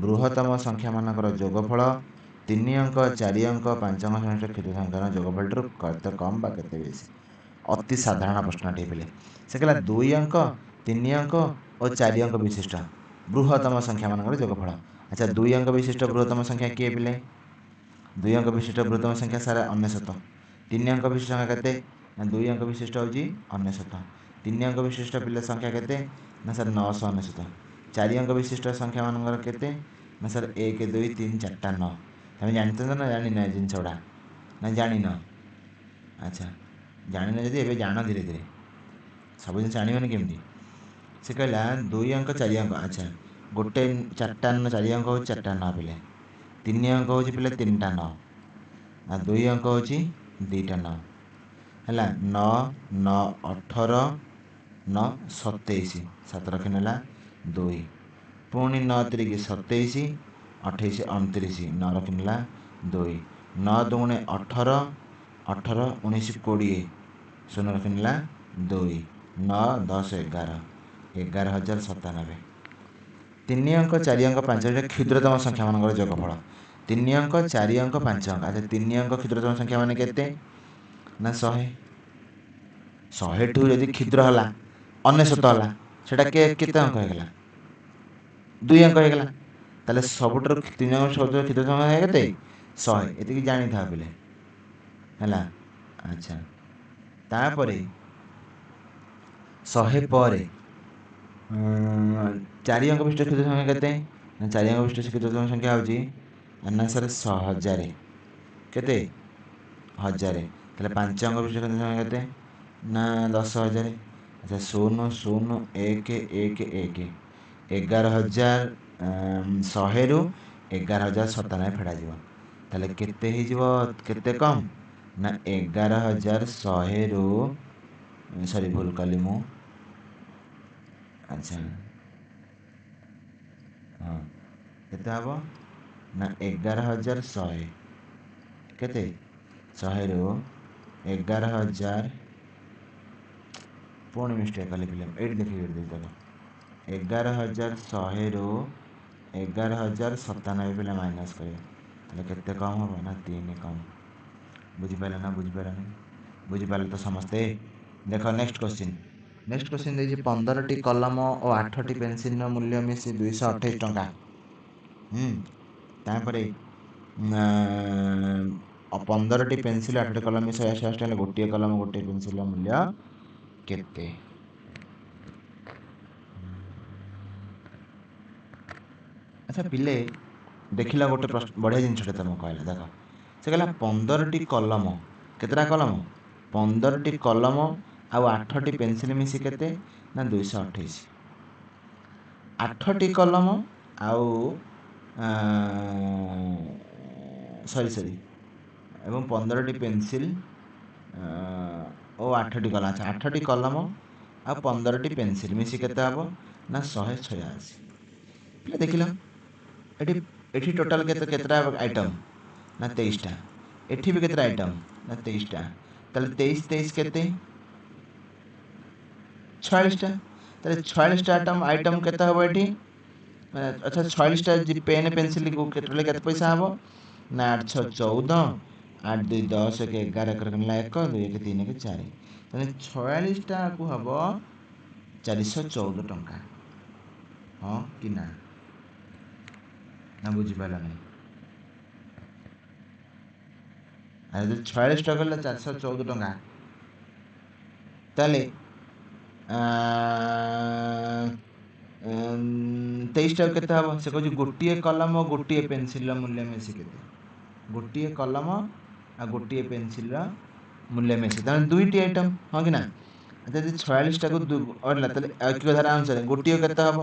ବୃହତ୍ତମ ସଂଖ୍ୟାମାନଙ୍କର ଯୋଗଫଳ 3 ଅଙ୍କ, 4 ଅଙ୍କ, 5 ଅଙ୍କ ସଂଖ୍ୟା କ୍ଷୁଦ୍ର ସଂଖ୍ୟାର ଯୋଗଫଳଠାରୁ କେତେ କମ୍ ବା କେତେ ବେଶୀ। ଅତି ସାଧାରଣ ପ୍ରଶ୍ନଟି ପିଲେ। ସେ କହିଲା 2 ଅଙ୍କ, 3 ଅଙ୍କ ଓ 4 ଅଙ୍କ ବିଶିଷ୍ଟ ବୃହତ୍ତମ ସଂଖ୍ୟାମାନଙ୍କର ଯୋଗଫଳ। ଆଚ୍ଛା, 2 ଅଙ୍କ ବିଶିଷ୍ଟ ବୃହତ୍ତମ ସଂଖ୍ୟା କିଏ ପିଲେ? 2 ଅଙ୍କ ବିଶିଷ୍ଟ ବୃହତ୍ତମ ସଂଖ୍ୟା ସାରା 99। 3 ଅଙ୍କ ବିଶିଷ୍ଟ ସଂଖ୍ୟା କେତେ ନା 2 ଅଙ୍କ ବିଶିଷ୍ଟ ହେଉଛି 99। 3 ଅଙ୍କ ବିଶିଷ୍ଟ ପିଲା ସଂଖ୍ୟା କେତେ ନା ସାର୍ 999। 4 ଅଙ୍କ ବିଶିଷ୍ଟ ସଂଖ୍ୟାମାନଙ୍କର କେତେ ନା ସାର୍ 1 2 3 4 9। ତମେ ଜାଣିଛ ନା ଜାଣିନ ଏ ଜିନିଷ ଗୁଡ଼ା? ନା ଜାଣିନ? ଆଚ୍ଛା, ଜାଣିନ ଯଦି ଏବେ ଜାଣ, ଧୀରେ ଧୀରେ ସବୁ ଜିନିଷ ଜାଣିବନି କେମିତି। ସେ କହିଲା 2 ଅଙ୍କ 4 ଅଙ୍କ। ଆଚ୍ଛା, ଗୋଟେ 4ଟା 4 ଅଙ୍କ ହେଉଛି 4ଟା 9 ପିଲେ, 3 ଅଙ୍କ ହେଉଛି ପିଲେ 3ଟା 9, ଆଉ 2 ଅଙ୍କ ହେଉଛି 2ଟା 9। ହେଲା 9 9 18 9 27, 7 ରଖି ନେଲା 2, ପୁଣି 9 ତିରିକି 27, 28 29, 9 ରଖି ନେଲା 2, 9 ଦୁଗୁଣେ 18, 18 19 20, 0 ରଖି ନେଲା 2, 9 10 11, 11097। 3 ଅଙ୍କ, 4 ଅଙ୍କ, 5 ଅଙ୍କ କ୍ଷୁଦ୍ରତମ ସଂଖ୍ୟାମାନଙ୍କର ଯୋଗଫଳ। 3 ଅଙ୍କ, 4 ଅଙ୍କ, 5 ଅଙ୍କ। ଆଚ୍ଛା, 3 ଅଙ୍କ କ୍ଷୁଦ୍ରତମ ସଂଖ୍ୟା ମାନେ କେତେ ନା 100। 100ଠୁ ଯଦି କ୍ଷୁଦ୍ର ହେଲା 99 ହେଲା, ସେଇଟା କେତେ ଅଙ୍କ ହେଇଗଲା? 2 ଅଙ୍କ ହେଇଗଲା। ତାହେଲେ ସବୁଠାରୁ 3 ଅଙ୍କ ସବୁଠାରୁ କ୍ଷୁଦ୍ରତମ ସଂଖ୍ୟା କେତେ? 100। ଏତିକି ଜାଣିଥାଅ ପିଲେ, ହେଲା। ଆଚ୍ଛା, ତାପରେ 100 ପରେ 4 ଅଙ୍କ ବିଶିଷ୍ଟ କ୍ଷୁଦ୍ର ସଂଖ୍ୟା କେତେ ନା 4 ଅଙ୍କ ବିଶିଷ୍ଟ କ୍ଷୁଦ୍ରତମ ସଂଖ୍ୟା ହେଉଛି ନା ସାର୍ 1000। କେତେ? 1000। ତାହେଲେ 5 ଅଙ୍କ ବିଶିଷ୍ଟ କ୍ଷୁଦ୍ର ସଂଖ୍ୟା କେତେ ନା 10000। ଆଚ୍ଛା, 0 0 1 1 1, 11100ରୁ 11097 ଫେଡ଼ାଯିବ। ତାହେଲେ କେତେ ହେଇଯିବ, କେତେ କମ୍ ନା 11100ରୁ, ସରି ଭୁଲ କଲି ମୁଁ। ଆଚ୍ଛା, ହଁ, କେତେ ହେବ ନା 11100, କେତେ 100ରୁ 11000, ପୁଣି ମିଷ୍ଟେକ୍ କଲି ପିଲା, ଏଇଠି ଦେଖିକି ଏଇଠି ଦେଖ, 11100ରୁ 11097 ପିଲା ମାଇନସ୍ କରିବେ, ତାହେଲେ କେତେ କମ୍ ହେବ ନା 3 କମ୍। ବୁଝିପାରିଲ ନା ବୁଝିପାରିଲନି? ବୁଝିପାରିଲେ ତ ସମସ୍ତେ? ଦେଖ ନେକ୍ସଟ କ୍ୱେଶ୍ଚିନ୍। ନେକ୍ସଟ କ୍ୱେଶ୍ଚିନ୍ ଦେଇଛି 15ଟି କଲମ ଓ 8ଟି ପେନସିଲ୍ର ମୂଲ୍ୟ ମିଶି 228 ଟଙ୍କା। ତାପରେ 15ଟି ପେନସିଲ୍ 8ଟି କଲମ ମିଶି 180 ଟଙ୍କା ହେଲେ ଗୋଟିଏ କଲମ ଗୋଟିଏ ପେନସିଲ୍ର ମୂଲ୍ୟ କେତେ? ଆଚ୍ଛା ପିଲେ, ଦେଖିଲ ଗୋଟେ ପ୍ରଶ୍ନ, ବଢ଼ିଆ ଜିନିଷଟା ତମକୁ କହିଲା। ଦେଖ, ସେ କହିଲା 15ଟି କଲମ, କେତେଟା କଲମ? 15ଟି କଲମ ଆଉ 8ଟି ପେନସିଲ୍ ମିଶି କେତେ ନା 228। 8ଟି କଲମ ଆଉ ସରି ଏବଂ 15ଟି ପେନସିଲ୍ ଓ 8ଟି କଲମ। ଆଚ୍ଛା, 8ଟି କଲମ ଆଉ 15ଟି ପେନସିଲ୍ ମିଶି କେତେ ହେବ ନା 186। ପିଲା ଦେଖିଲ ଏଠି, ଏଠି ଟୋଟାଲ୍ କେତେଟା ଆଇଟମ୍ ନା 23ଟା। ଏଠି ବି କେତେଟା ଆଇଟମ୍ ନା 23ଟା। ତାହେଲେ 23 23 କେତେ? 46ଟା। ତାହେଲେ 46ଟା ଆଇଟମ୍ କେତେ ହେବ ଏଠି? ଆଚ୍ଛା, 46ଟା ପେନ୍ ପେନସିଲ୍ ଟୋଟାଲ୍ କେତେ ପଇସା ହେବ ନା 8 6 14, 8 2 10, 1 11, 1 1 2 1 3 1 4। ତାହେଲେ 46ଟାକୁ ହେବ 414 ଟଙ୍କା। ହଁ କି ନା? ନା ବୁଝିପାରିଲ ନାହିଁ? ଆଉ ଯଦି 46 ଟଙ୍କା ହେଲେ 414 ଟଙ୍କା, ତାହେଲେ 23ଟାକୁ କେତେ ହେବ? ସେ କହୁଛି ଗୋଟିଏ କଲମ ଓ ଗୋଟିଏ ପେନସିଲର ମୂଲ୍ୟ ମିଶି କେତେ? ଗୋଟିଏ କଲମ ଆଉ ଗୋଟିଏ ପେନସିଲର ମୂଲ୍ୟ ମିଶି, ତାହେଲେ ଦୁଇଟି ଆଇଟମ୍, ହଁ କି ନା? ଯଦି 46ଟାକୁ ହେଲା, ତାହେଲେ ଐକିକ ଧାରା ଅନୁସାରେ ଗୋଟିଏ କେତେ ହେବ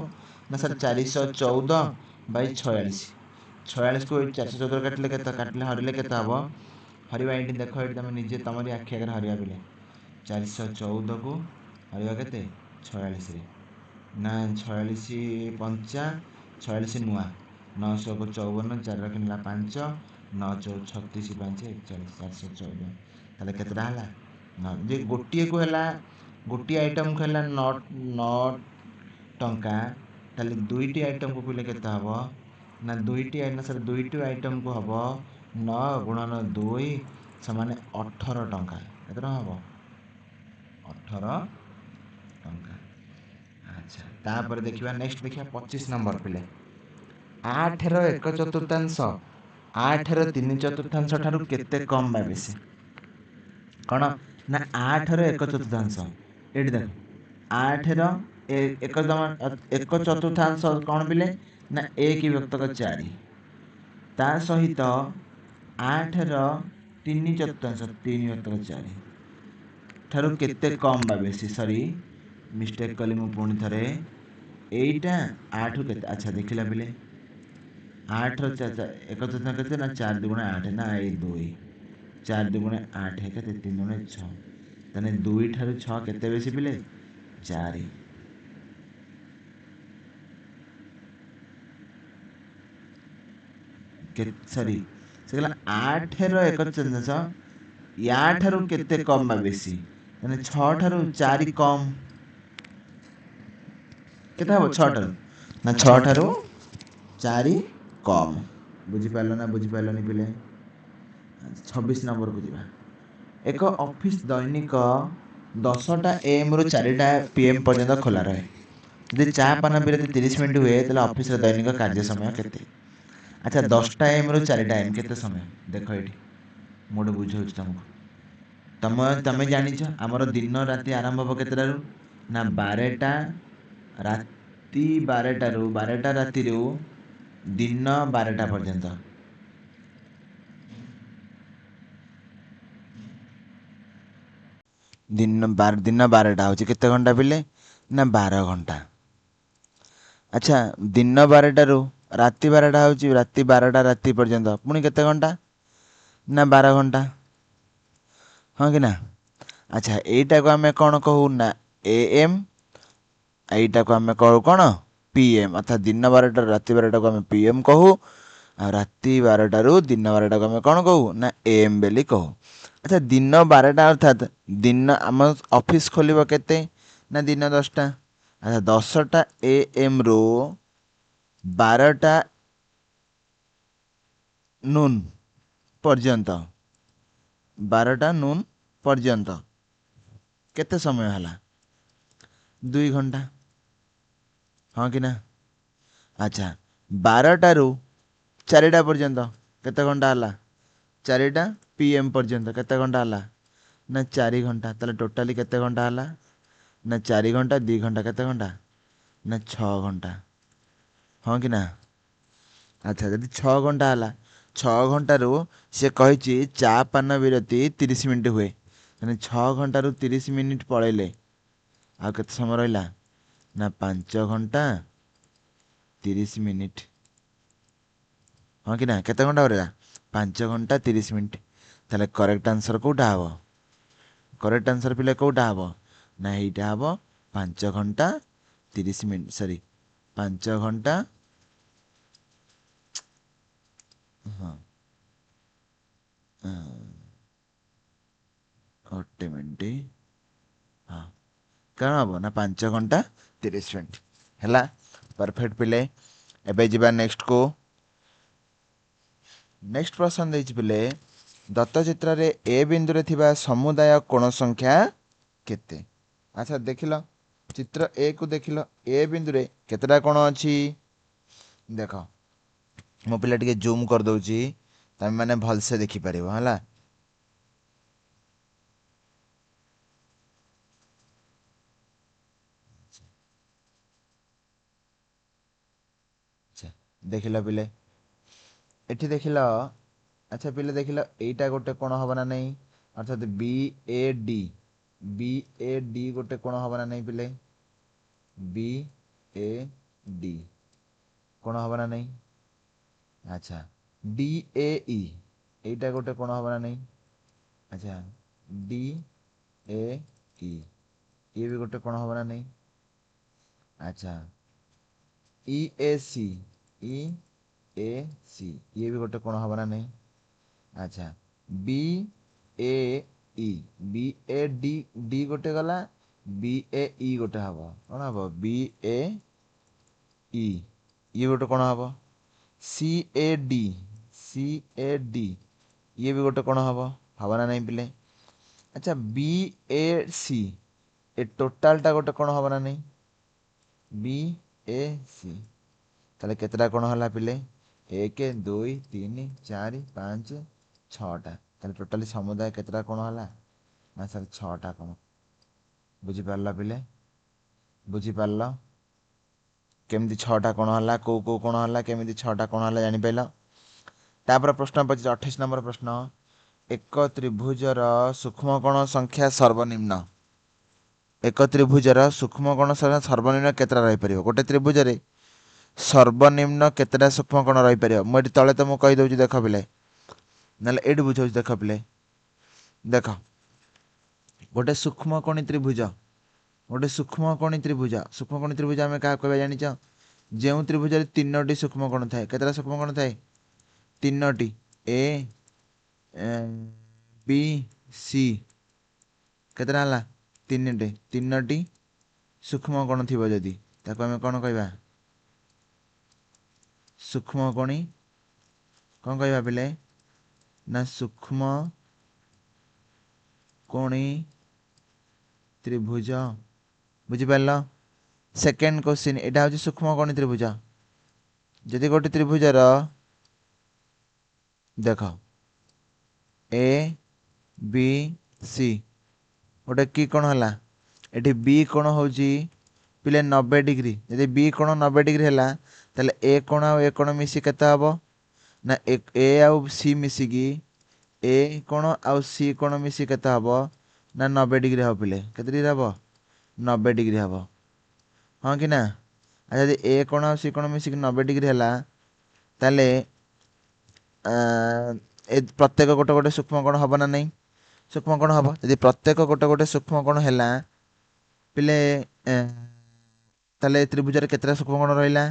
ନା ସାର୍ 414 ବାଇ 46। 46କୁ 414 କାଟିଲେ କେତେ? କାଟିଲେ ହରିଲେ କେତେ ହେବ? ହରିବା ଏଇଠି ଦେଖ, ଏଇଠି ତୁମେ ନିଜେ ତମରି ଆଖି ଆଗରେ ହରିବା ପିଲେ। 414କୁ ହରିବା କେତେ? 46ରେ ନା 46 ପଞ୍ଚା 46 ନୂଆ, 900କୁ 54, 4 ରଖିନେଲା 5, 9 ଚଉ 36, 5 41, 414। ତାହେଲେ କେତେଟା ହେଲା? ଯେ ଗୋଟିଏକୁ ହେଲା, ଗୋଟିଏ ଆଇଟମ୍କୁ ହେଲା 9 ଟଙ୍କା, ତାହେଲେ ଦୁଇଟି ଆଇଟମ୍କୁ ପିଲେ କେତେ ହେବ ନା ଦୁଇଟି ନା ସାର୍ ଦୁଇଟି ଆଇଟମ୍କୁ ହେବ 9 ଗୁଣନ 2 ସମାନ 18 ଟଙ୍କା। କେତେ ଟଙ୍କା ହେବ? 18 ଟଙ୍କା। ଆଚ୍ଛା, ତାପରେ ଦେଖିବା ନେକ୍ସଟ ଦେଖିବା 25 ନମ୍ବର ପିଲେ। 8ର 1/4 8ର 3/4 ଠାରୁ କେତେ କମ୍ ବା ବେଶୀ? କ'ଣ ନା 8ର 1/4, ଏଇଠି ଦେଖ 8ର 1/4 କ'ଣ ପିଲେ ନା 1 ବିଭକ୍ତକ 4, ତା ସହିତ 8ର 3/4 3 ବିଭକ୍ତକ 4 ଠାରୁ କେତେ କମ୍ ବା ବେଶୀ? ସରି ମିଷ୍ଟେକ୍ କଲି ମୁଁ ପୁଣି ଥରେ, ଏଇଟା 8 କେତେ? ଆଚ୍ଛା ଦେଖିଲା ପିଲେ 8ର 1/4 କେତେ ନା 4 2 ଗୁଣେ 8 ନା ଏଇ 2, 4 2 ଗୁଣେ 8 କେତେ? 3 ଗୁଣେ 6, ତାହେଲେ 2 ଠାରୁ 6 କେତେ ବେଶୀ ପିଲେ? 4। ସରି ସେ କହିଲା 8ର 1/4 ୟା ଠାରୁ କେତେ କମ୍ ବା ବେଶୀ? ତାହେଲେ 6 ଠାରୁ 4 କମ୍ କେତେ ହେବ? 6 ଠାରୁ ନା 6 ଠାରୁ 4 କମ୍। ବୁଝିପାରିଲ ନା ବୁଝିପାରିଲନି ପିଲେ? 26 ନମ୍ବରକୁ ଯିବା। ଏକ ଅଫିସ ଦୈନିକ 10ଟା ଏଏମ୍ରୁ 4ଟା ପିଏମ୍ ପର୍ଯ୍ୟନ୍ତ ଖୋଲା ରହେ। ଯଦି ଚା ପାନ ବିରତି 30 ମିନିଟ୍ ହୁଏ, ତାହେଲେ ଅଫିସର ଦୈନିକ କାର୍ଯ୍ୟ ସମୟ କେତେ? ଆଚ୍ଛା, 10ଟା ଏଏମ୍ରୁ 4ଟା ଏମ୍ କେତେ ସମୟ? ଦେଖ ଏଇଠି ମୁଁ ଗୋଟେ ବୁଝାଉଛି ତୁମକୁ। ତମେ ଜାଣିଛ ଆମର ଦିନ ରାତି ଆରମ୍ଭ ହେବ କେତେଟାରୁ ନା 12ଟା ରାତି, 12ଟାରୁ 12ଟା ରାତିରୁ ଦିନ 12ଟା ପର୍ଯ୍ୟନ୍ତ। ଦିନ 12ଟା ହେଉଛି କେତେ ଘଣ୍ଟା ପିଲେ ନା 12 ଘଣ୍ଟା। ଆଚ୍ଛା, ଦିନ 12ଟାରୁ ରାତି 12ଟା ହେଉଛି ରାତି 12ଟା ରାତି ପର୍ଯ୍ୟନ୍ତ ପୁଣି କେତେ ଘଣ୍ଟା ନା 12 ଘଣ୍ଟା, ହଁ କି ନା? ଆଚ୍ଛା, ଏଇଟାକୁ ଆମେ କ'ଣ କହୁ ନା ଏ ଏମ୍, ଏଇଟାକୁ ଆମେ କହୁ କ'ଣ ପି ଏମ୍। ଅର୍ଥାତ୍ ଦିନ 12ଟାରୁ ରାତି 12ଟାକୁ ଆମେ ପି ଏମ୍ କହୁ, ଆଉ ରାତି 12ଟାରୁ ଦିନ 12ଟାକୁ ଆମେ କ'ଣ କହୁ ନା ଏ ଏମ୍ ବୋଲି କହୁ। ଆଚ୍ଛା, ଦିନ 12ଟା ଅର୍ଥାତ୍ ଦିନ ଆମ ଅଫିସ୍ ଖୋଲିବ କେତେ ନା ଦିନ 10ଟା। ଆଚ୍ଛା, 10ଟା ଏ ଏମ୍ରୁ 12ଟା ନୁନ୍ ପର୍ଯ୍ୟନ୍ତ, 12ଟା ନୁନ୍ ପର୍ଯ୍ୟନ୍ତ କେତେ ସମୟ ହେଲା? 2 ଘଣ୍ଟା, ହଁ କି ନା? ଆଚ୍ଛା, 12ଟାରୁ 4ଟା ପର୍ଯ୍ୟନ୍ତ କେତେ ଘଣ୍ଟା ହେଲା? 4ଟା ପି ଏମ୍ ପର୍ଯ୍ୟନ୍ତ କେତେ ଘଣ୍ଟା ହେଲା ନା 4 ଘଣ୍ଟା। ତାହେଲେ ଟୋଟାଲି କେତେ ଘଣ୍ଟା ହେଲା ନା 4 ଘଣ୍ଟା 2 ଘଣ୍ଟା କେତେ ଘଣ୍ଟା ନା 6 ଘଣ୍ଟା, ହଁ କି ନା? ଆଚ୍ଛା, ଯଦି 6 ଘଣ୍ଟା ହେଲା, 6 ଘଣ୍ଟାରୁ ସେ କହିଛି ଚା ପାନ ବିରତି 30 ମିନିଟ୍ ହୁଏ, ମାନେ 6 ଘଣ୍ଟାରୁ 30 ମିନିଟ୍ ପଳେଇଲେ ଆଉ କେତେ ସମୟ ରହିଲା ନା 5 ଘଣ୍ଟା 30 ମିନିଟ୍, ହଁ କି ନା? କେତେ ଘଣ୍ଟା ରହିଲା? 5 ଘଣ୍ଟା 30 ମିନିଟ୍। ତାହେଲେ କରେକ୍ଟ ଆନ୍ସର୍ କେଉଁଟା ହେବ? କରେକ୍ଟ ଆନ୍ସର୍ ପିଲେ କେଉଁଟା ହେବ ନା ଏଇଟା ହେବ 5 ଘଣ୍ଟା 30 ମିନିଟ୍, ସରି 5 ଘଣ୍ଟା, ହଁ ଗୋଟେ ମିନିଟ୍, ହଁ କ'ଣ ହେବ ନା 5 ଘଣ୍ଟା 30 ମିନିଟ୍ ହେଲା। ପରଫେକ୍ଟ ପିଲେ, ଏବେ ଯିବା ନେକ୍ସଟକୁ। ନେକ୍ସଟ ପ୍ରଶ୍ନ ଦେଇଛି ପିଲେ, ଦତ୍ତ ଚିତ୍ରରେ ଏ ବିନ୍ଦୁରେ ଥିବା ସମୁଦାୟ କୋଣ ସଂଖ୍ୟା କେତେ? ଆଚ୍ଛା, ଦେଖିଲ ଚିତ୍ର ଏ କୁ ଦେଖିଲ, ଏ ବିନ୍ଦୁରେ କେତେଟା କୋଣ ଅଛି? ଦେଖ ମୋ ପିଲା ଟିକେ ଜୁମ୍ କରିଦେଉଛି, ତମେ ମାନେ ଭଲସେ ଦେଖିପାରିବ ହେଲା। ଦେଖିଲ ପିଲେ, ଏଠି ଦେଖିଲ। ଆଚ୍ଛା ପିଲେ ଦେଖିଲ, ଏଇଟା ଗୋଟେ କୋଣ ହବ ନା ନାହିଁ? ଅର୍ଥାତ୍ ବି A D, B A D ଗୋଟେ କୋଣ ହବ ନା ନାହିଁ ପିଲେ? ବି ଏ ଡି କୋଣ ହବ ନା ନାହିଁ? ଆଚ୍ଛା, ଡି ଏ ଇ ଏଇଟା ଗୋଟେ କୋଣ ହବ ନା ନାହିଁ? ଆଚ୍ଛା, ଡି ଏ ଇ ଇଏ ବି ଗୋଟେ କୋଣ ହବ ନା ନାହିଁ? ଆଚ୍ଛା, ଇ A C, E A C ଇଏ ବି ଗୋଟେ କୋଣ ହବ ନା ନାହିଁ? ଆଚ୍ଛା, ବି ଏ ଇ, ବି ଏ ଡି, ଡି ଗୋଟେ ଗଲା, ବି ଏ ଇ ଗୋଟେ ହବ। କ'ଣ ହବ? ବି ଏ ଇ ଇଏ ଗୋଟେ କ'ଣ ହବ? C A D, C A D ଇଏ ବି ଗୋଟେ କ'ଣ ହବ, ହବ ନା ନାହିଁ ପିଲେ? ଆଚ୍ଛା, ବି ଏ ସି ଏ ଟୋଟାଲଟା ଗୋଟେ କ'ଣ ହବ ନା ନାହିଁ? ବି ଏ ସି। ତାହେଲେ କେତେଟା କ'ଣ ହେଲା ପିଲେ? 1, 2, 3, 4, 5, 6ଟା। ତାହେଲେ ଟୋଟାଲି ସମୁଦାୟ କେତେଟା କ'ଣ ହେଲା ନା ସାର୍, 6ଟା କ'ଣ। ବୁଝିପାରିଲ ପିଲେ? ବୁଝିପାରିଲ କେମିତି 6ଟା କ'ଣ ହେଲା, କେଉଁ କେଉଁ କ'ଣ ହେଲା, କେମିତି 6ଟା କ'ଣ ହେଲା ଜାଣିପାରିଲ? ତାପରେ ପ୍ରଶ୍ନ ପଚାରୁଛି, 28 ନମ୍ବର ପ୍ରଶ୍ନ। ଏକ ତ୍ରିଭୁଜର ସୂକ୍ଷ୍ମକୋଣ ସଂଖ୍ୟା ସର୍ବନିମ୍ନ, ଏକ ତ୍ରିଭୁଜର ସୂକ୍ଷ୍ମକୋଣ ସର୍ବନିମ୍ନ କେତେଟା ରହିପାରିବ? ଗୋଟେ ତ୍ରିଭୁଜରେ ସର୍ବନିମ୍ନ କେତେଟା ସୂକ୍ଷ୍ମକୋଣ ରହିପାରିବ? ମୁଁ ଏଠି ତଳେ ତ ମୁଁ କହିଦେଉଛି, ଦେଖ ପିଲେ, ନହେଲେ ଏଇଠି ବୁଝାଉଛି। ଦେଖ ପିଲେ, ଦେଖ, ଗୋଟେ ସୂକ୍ଷ୍ମକୋଣୀ ତ୍ରିଭୁଜ, ଗୋଟେ ସୂକ୍ଷ୍ମକୋଣୀ ତ୍ରିଭୁଜ। ସୂକ୍ଷ୍ମକୋଣୀ ତ୍ରିଭୁଜ ଆମେ କାହା କହିବା ଜାଣିଛ? ଯେଉଁ ତ୍ରିଭୁଜରେ 3ଟି ସୂକ୍ଷ୍ମକୋଣ ଥାଏ। କେତେଟା ସୂକ୍ଷ୍ମକୋଣ ଥାଏ? 3ଟି। ଏ ବି ସି କେତେଟା ହେଲା? 3ଟି। 3ଟି ସୂକ୍ଷ୍ମକୋଣ ଥିବ ଯଦି, ତାକୁ ଆମେ କ'ଣ କହିବା? ସୂକ୍ଷ୍ମକୋଣୀ। କ'ଣ କହିବା ପିଲେ ନା ସୂକ୍ଷ୍ମ କୋଣୀ ତ୍ରିଭୁଜ। ବୁଝିପାରିଲ? ସେକେଣ୍ଡ କ୍ୱେଶ୍ଚିନ୍, ଏଇଟା ହେଉଛି ସୂକ୍ଷ୍ମକୋଣୀ ତ୍ରିଭୁଜ। ଯଦି ଗୋଟେ ତ୍ରିଭୁଜର ଦେଖ ଏ ବି ସି ଗୋଟେ କି କ'ଣ ହେଲା, ଏଠି ବି କୋଣ ହେଉଛି ପିଲେ 90 ଡିଗ୍ରୀ। ଯଦି ବି କୋଣ 90 ଡିଗ୍ରୀ ହେଲା, ତାହେଲେ ଏ କୋଣ ଆଉ ଏ କୋଣ ମିଶି କେତେ ହେବ ନା ଏ ଆଉ ସି ମିଶିକି, ଏ କୋଣ ଆଉ ସି କୋଣ ମିଶି କେତେ ହେବ ନା 90 ଡିଗ୍ରୀ ହେବ ପିଲେ। କେତେ ଡିଗ୍ରୀ ହେବ? 90 ଡିଗ୍ରୀ ହେବ, ହଁ କି ନା? ଆଉ ଯଦି ଏ କୋଣ ଆଉ ସି କୋଣ ମିଶିକି 90 ଡିଗ୍ରୀ ହେଲା, ତାହେଲେ ଏ ପ୍ରତ୍ୟେକ ଗୋଟେ ଗୋଟେ ସୂକ୍ଷ୍ମ କୋଣ ହେବ ନା ନାହିଁ? ସୂକ୍ଷ୍ମ କୋଣ ହେବ। ଯଦି ପ୍ରତ୍ୟେକ ଗୋଟେ ଗୋଟେ ସୂକ୍ଷ୍ମ କୋଣ ହେଲା ପିଲେ, ତାହେଲେ ତ୍ରିଭୁଜରେ କେତେଟା ସୂକ୍ଷ୍ମ କୋଣ ରହିଲା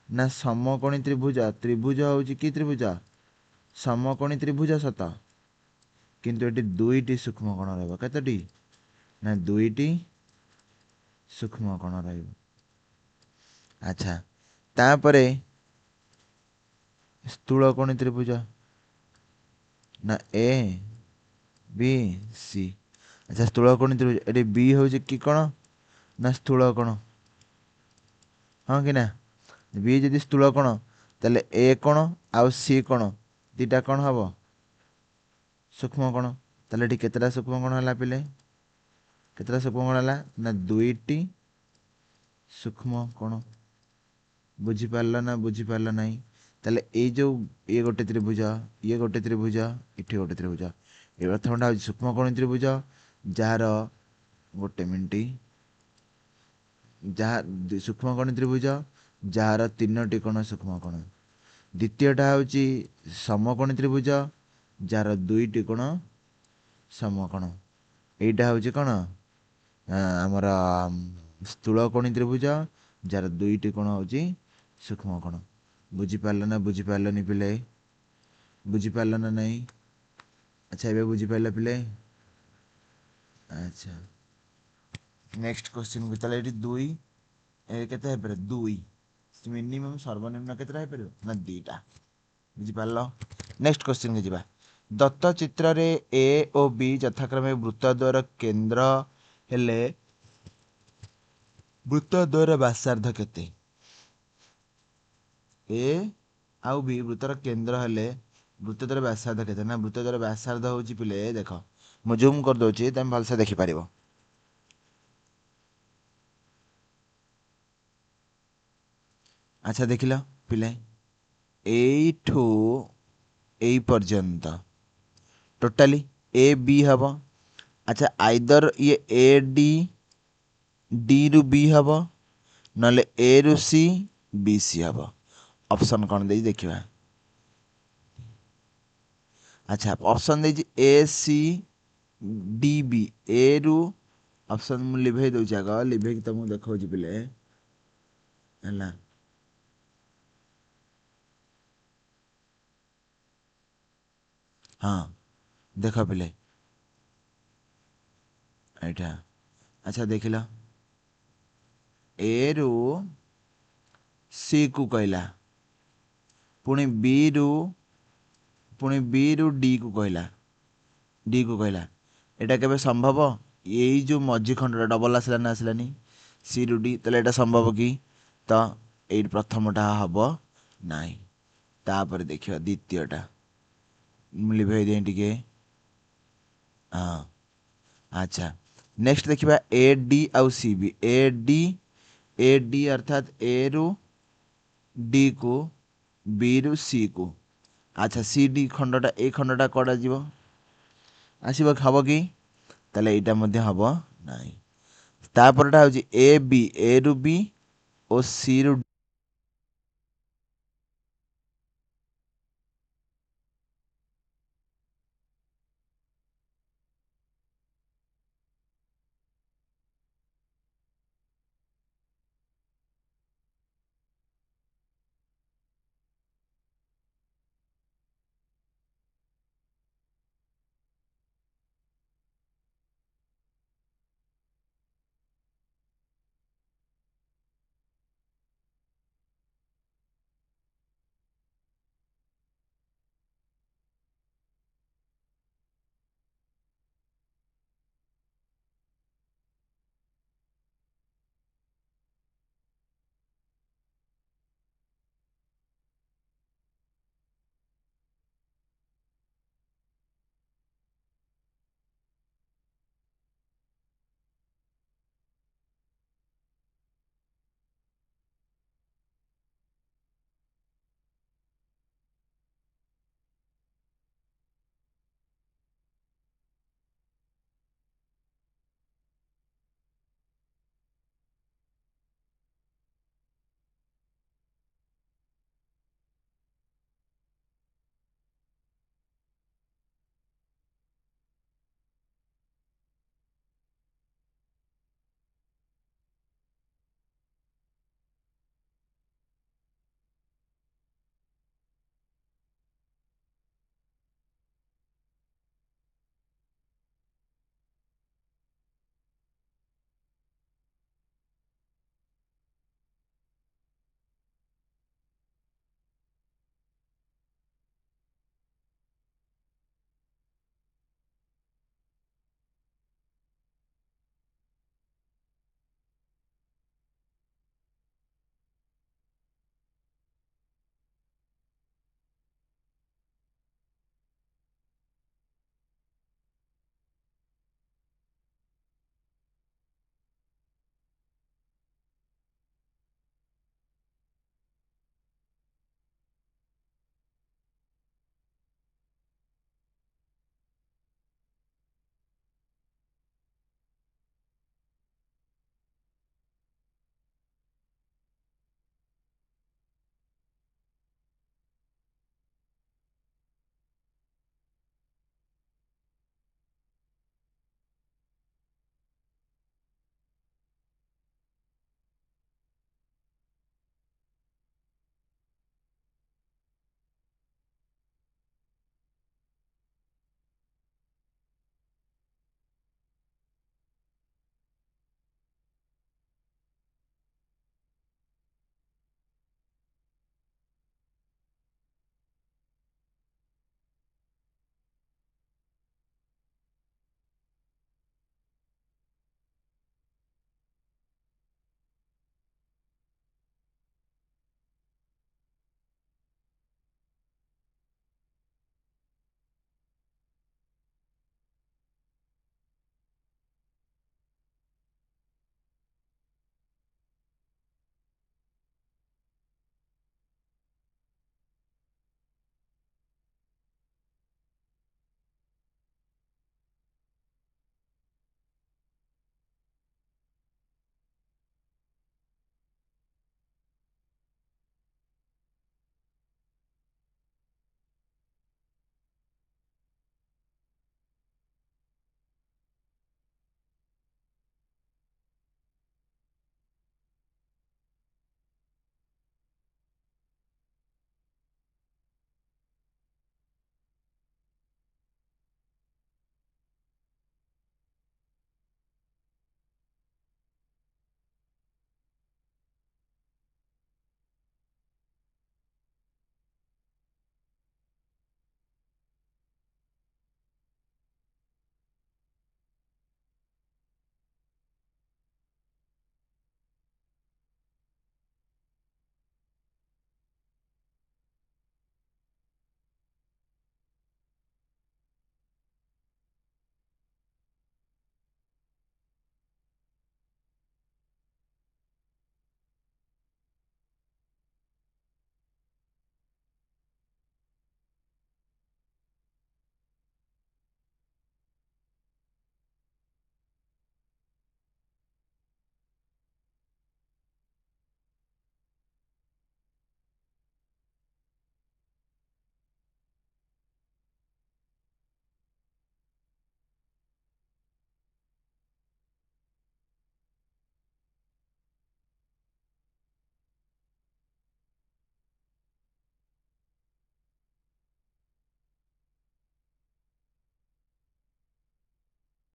ନା ସମକୋଣୀ ତ୍ରିଭୁଜ। ତ୍ରିଭୁଜ ହେଉଛି କି ତ୍ରିଭୁଜ? ସମକୋଣୀ ତ୍ରିଭୁଜ ସତ, କିନ୍ତୁ ଏଠି 2ଟି ସୂକ୍ଷ୍ମ କୋଣ ରହିବ। କେତୋଟି ନା 2ଟି ସୂକ୍ଷ୍ମ କୋଣ ରହିବ। ଆଚ୍ଛା, ତାପରେ ସ୍ଥୂଳକୋଣୀ ତ୍ରିଭୁଜ ନା ଏ ବି ସି। ଆଚ୍ଛା, ସ୍ଥୂଳକୋଣୀ ତ୍ରିଭୁଜ ଏଠି ବି ହେଉଛି କି କୋଣ ନା ସ୍ଥୂଳ କୋଣ, ହଁ କି ନା? ବି ଯଦି ସ୍ଥୂଳ କୋଣ, ତାହେଲେ ଏ କୋଣ ଆଉ ସି କୋଣ 2ଟା କ'ଣ ହେବ? ସୂକ୍ଷ୍ମ କୋଣ। ତାହେଲେ ଏଠି କେତେଟା ସୂକ୍ଷ୍ମ କୋଣ ହେଲା ପିଲେ? କେତେଟା ସୂକ୍ଷ୍ମ କୋଣ ହେଲା ନା 2ଟି ସୂକ୍ଷ୍ମ କୋଣ। ବୁଝିପାରିଲ ନା ବୁଝିପାରିଲ ନାହିଁ? ତାହେଲେ ଏଇ ଯେଉଁ ଇଏ ଗୋଟେ ତ୍ରିଭୁଜ, ଇଏ ଗୋଟେ ତ୍ରିଭୁଜ, ଏଠି ଗୋଟେ ତ୍ରିଭୁଜ। ଏ ପ୍ରଥମଟା ହେଉଛି ସୂକ୍ଷ୍ମକୋଣୀ ତ୍ରିଭୁଜ ଯାହାର, ଗୋଟେ ମିନିଟ୍, ଯାହା ସୂକ୍ଷ୍ମକୋଣୀ ତ୍ରିଭୁଜ ଯାହାର 3ଟି କୋଣ ସୂକ୍ଷ୍ମକୋଣ। ଦ୍ୱିତୀୟଟା ହେଉଛି ସମକୋଣୀ ତ୍ରିଭୁଜ ଯାହାର 2ଟି କୋଣ ସମକୋଣ। ଏଇଟା ହେଉଛି କ'ଣ ଆମର ସ୍ଥୂଳକୋଣୀ ତ୍ରିଭୁଜ ଯାହାର 2ଟି କୋଣ ହେଉଛି ସୂକ୍ଷ୍ମକୋଣ। ବୁଝିପାରିଲ ନା ବୁଝିପାରିଲନି ପିଲେ? ବୁଝିପାରିଲ ନା ନାହିଁ? ଆଚ୍ଛା, ଏବେ ବୁଝିପାରିଲ ପିଲେ? ଆଚ୍ଛା, ନେକ୍ସଟ କ୍ୱେଶ୍ଚିନ୍। ତାହେଲେ ଏଠି 2 କେତେ ହେଇପାରିବ? 2 ମିନିମମ୍, ସର୍ବନିମ୍ନ କେତେଟା ହେଇପାରିବ ନା 2ଟା। ବୁଝିପାରିଲ? ନେକ୍ସଟ କ୍ୱେଶ୍ଚିନ୍କୁ ଯିବା। ଦତ୍ତ ଚିତ୍ରରେ ଏ ଓ ବି ଯଥାକ୍ରମେ ବୃତ୍ତଦ୍ୱୟର କେନ୍ଦ୍ର ହେଲେ ବୃତ୍ତଦ୍ୱୟର ବ୍ୟାସାର୍ଦ୍ଧ କେତେ? ଏ ଆଉ ବି ବୃତ୍ତର କେନ୍ଦ୍ର ହେଲେ ବୃତ୍ତଦ୍ୱୟର ବ୍ୟାସାର୍ଦ୍ଧ କେତେ ନା ବୃତ୍ତଦ୍ୱୟର ବ୍ୟାସାର୍ଦ୍ଧ ହେଉଛି ପିଲେ, ଦେଖ ମୁଁ ଜୁମ୍ କରିଦେଉଛି, ତମେ ଭଲସେ ଦେଖିପାରିବ। ଆଚ୍ଛା, ଦେଖିଲ ପିଲେ, ଏଇଠୁ ଏଇ ପର୍ଯ୍ୟନ୍ତ ଟୋଟାଲି ଏ ବି ହେବ। ଆଚ୍ଛା, ଆଇଦର ଇଏ ଏ ଡି, ଡିରୁ ବି ହେବ, ନହେଲେ ଏରୁ ସି, ବି ସି ହେବ। ଅପସନ୍ କ'ଣ ଦେଇଛି ଦେଖିବା। ଆଚ୍ଛା, ଅପସନ୍ ଦେଇଛି ଏ ସି ଡି ବି। ଏରୁ ଅପସନ୍ ମୁଁ ଲିଭେଇ ଦେଉଛି, ଆଗ ଲିଭେଇକି ତମକୁ ଦେଖାଉଛି ପିଲେ। ହେଲା, ହଁ ଦେଖ ପିଲେ ଏଇଟା। ଆଚ୍ଛା ଦେଖିଲ, ଏରୁ ସି କୁ କହିଲା, ପୁଣି ବିରୁ, ପୁଣି ବିରୁ ଡି କୁ କହିଲା, ଡି କୁ କହିଲା। ଏଇଟା କେବେ ସମ୍ଭବ? ଏଇ ଯେଉଁ ମଝି ଖଣ୍ଡଟା ଡବଲ ଆସିଲା ନା ଆସିଲାନି? ସିରୁ ଡି, ତାହେଲେ ଏଇଟା ସମ୍ଭବ କି? ତ ଏଇଠି ପ୍ରଥମଟା ହେବ ନାହିଁ। ତାପରେ ଦେଖିବା ଦ୍ୱିତୀୟଟା। ମୁଁ ଲିଭେଇ ଦିଏ ଟିକେ। ହଁ, ଆଚ୍ଛା, ନେକ୍ସଟ ଦେଖିବା ଏ ଡି ଆଉ C B. A D, A D ଅର୍ଥାତ୍ ଏରୁ ଡି କୁ, ବିରୁ ସି କୁ। ଆଚ୍ଛା, ସି ଡି ଖଣ୍ଡଟା, ଏଇ ଖଣ୍ଡଟା କୁଆଡ଼େ ଯିବ, ଆସିବ, ହେବ କି? ତାହେଲେ ଏଇଟା ମଧ୍ୟ ହେବ ନାହିଁ। ତାପରଟା ହେଉଛି ଏ ବି, ଏରୁ ବି ଓ ସିରୁ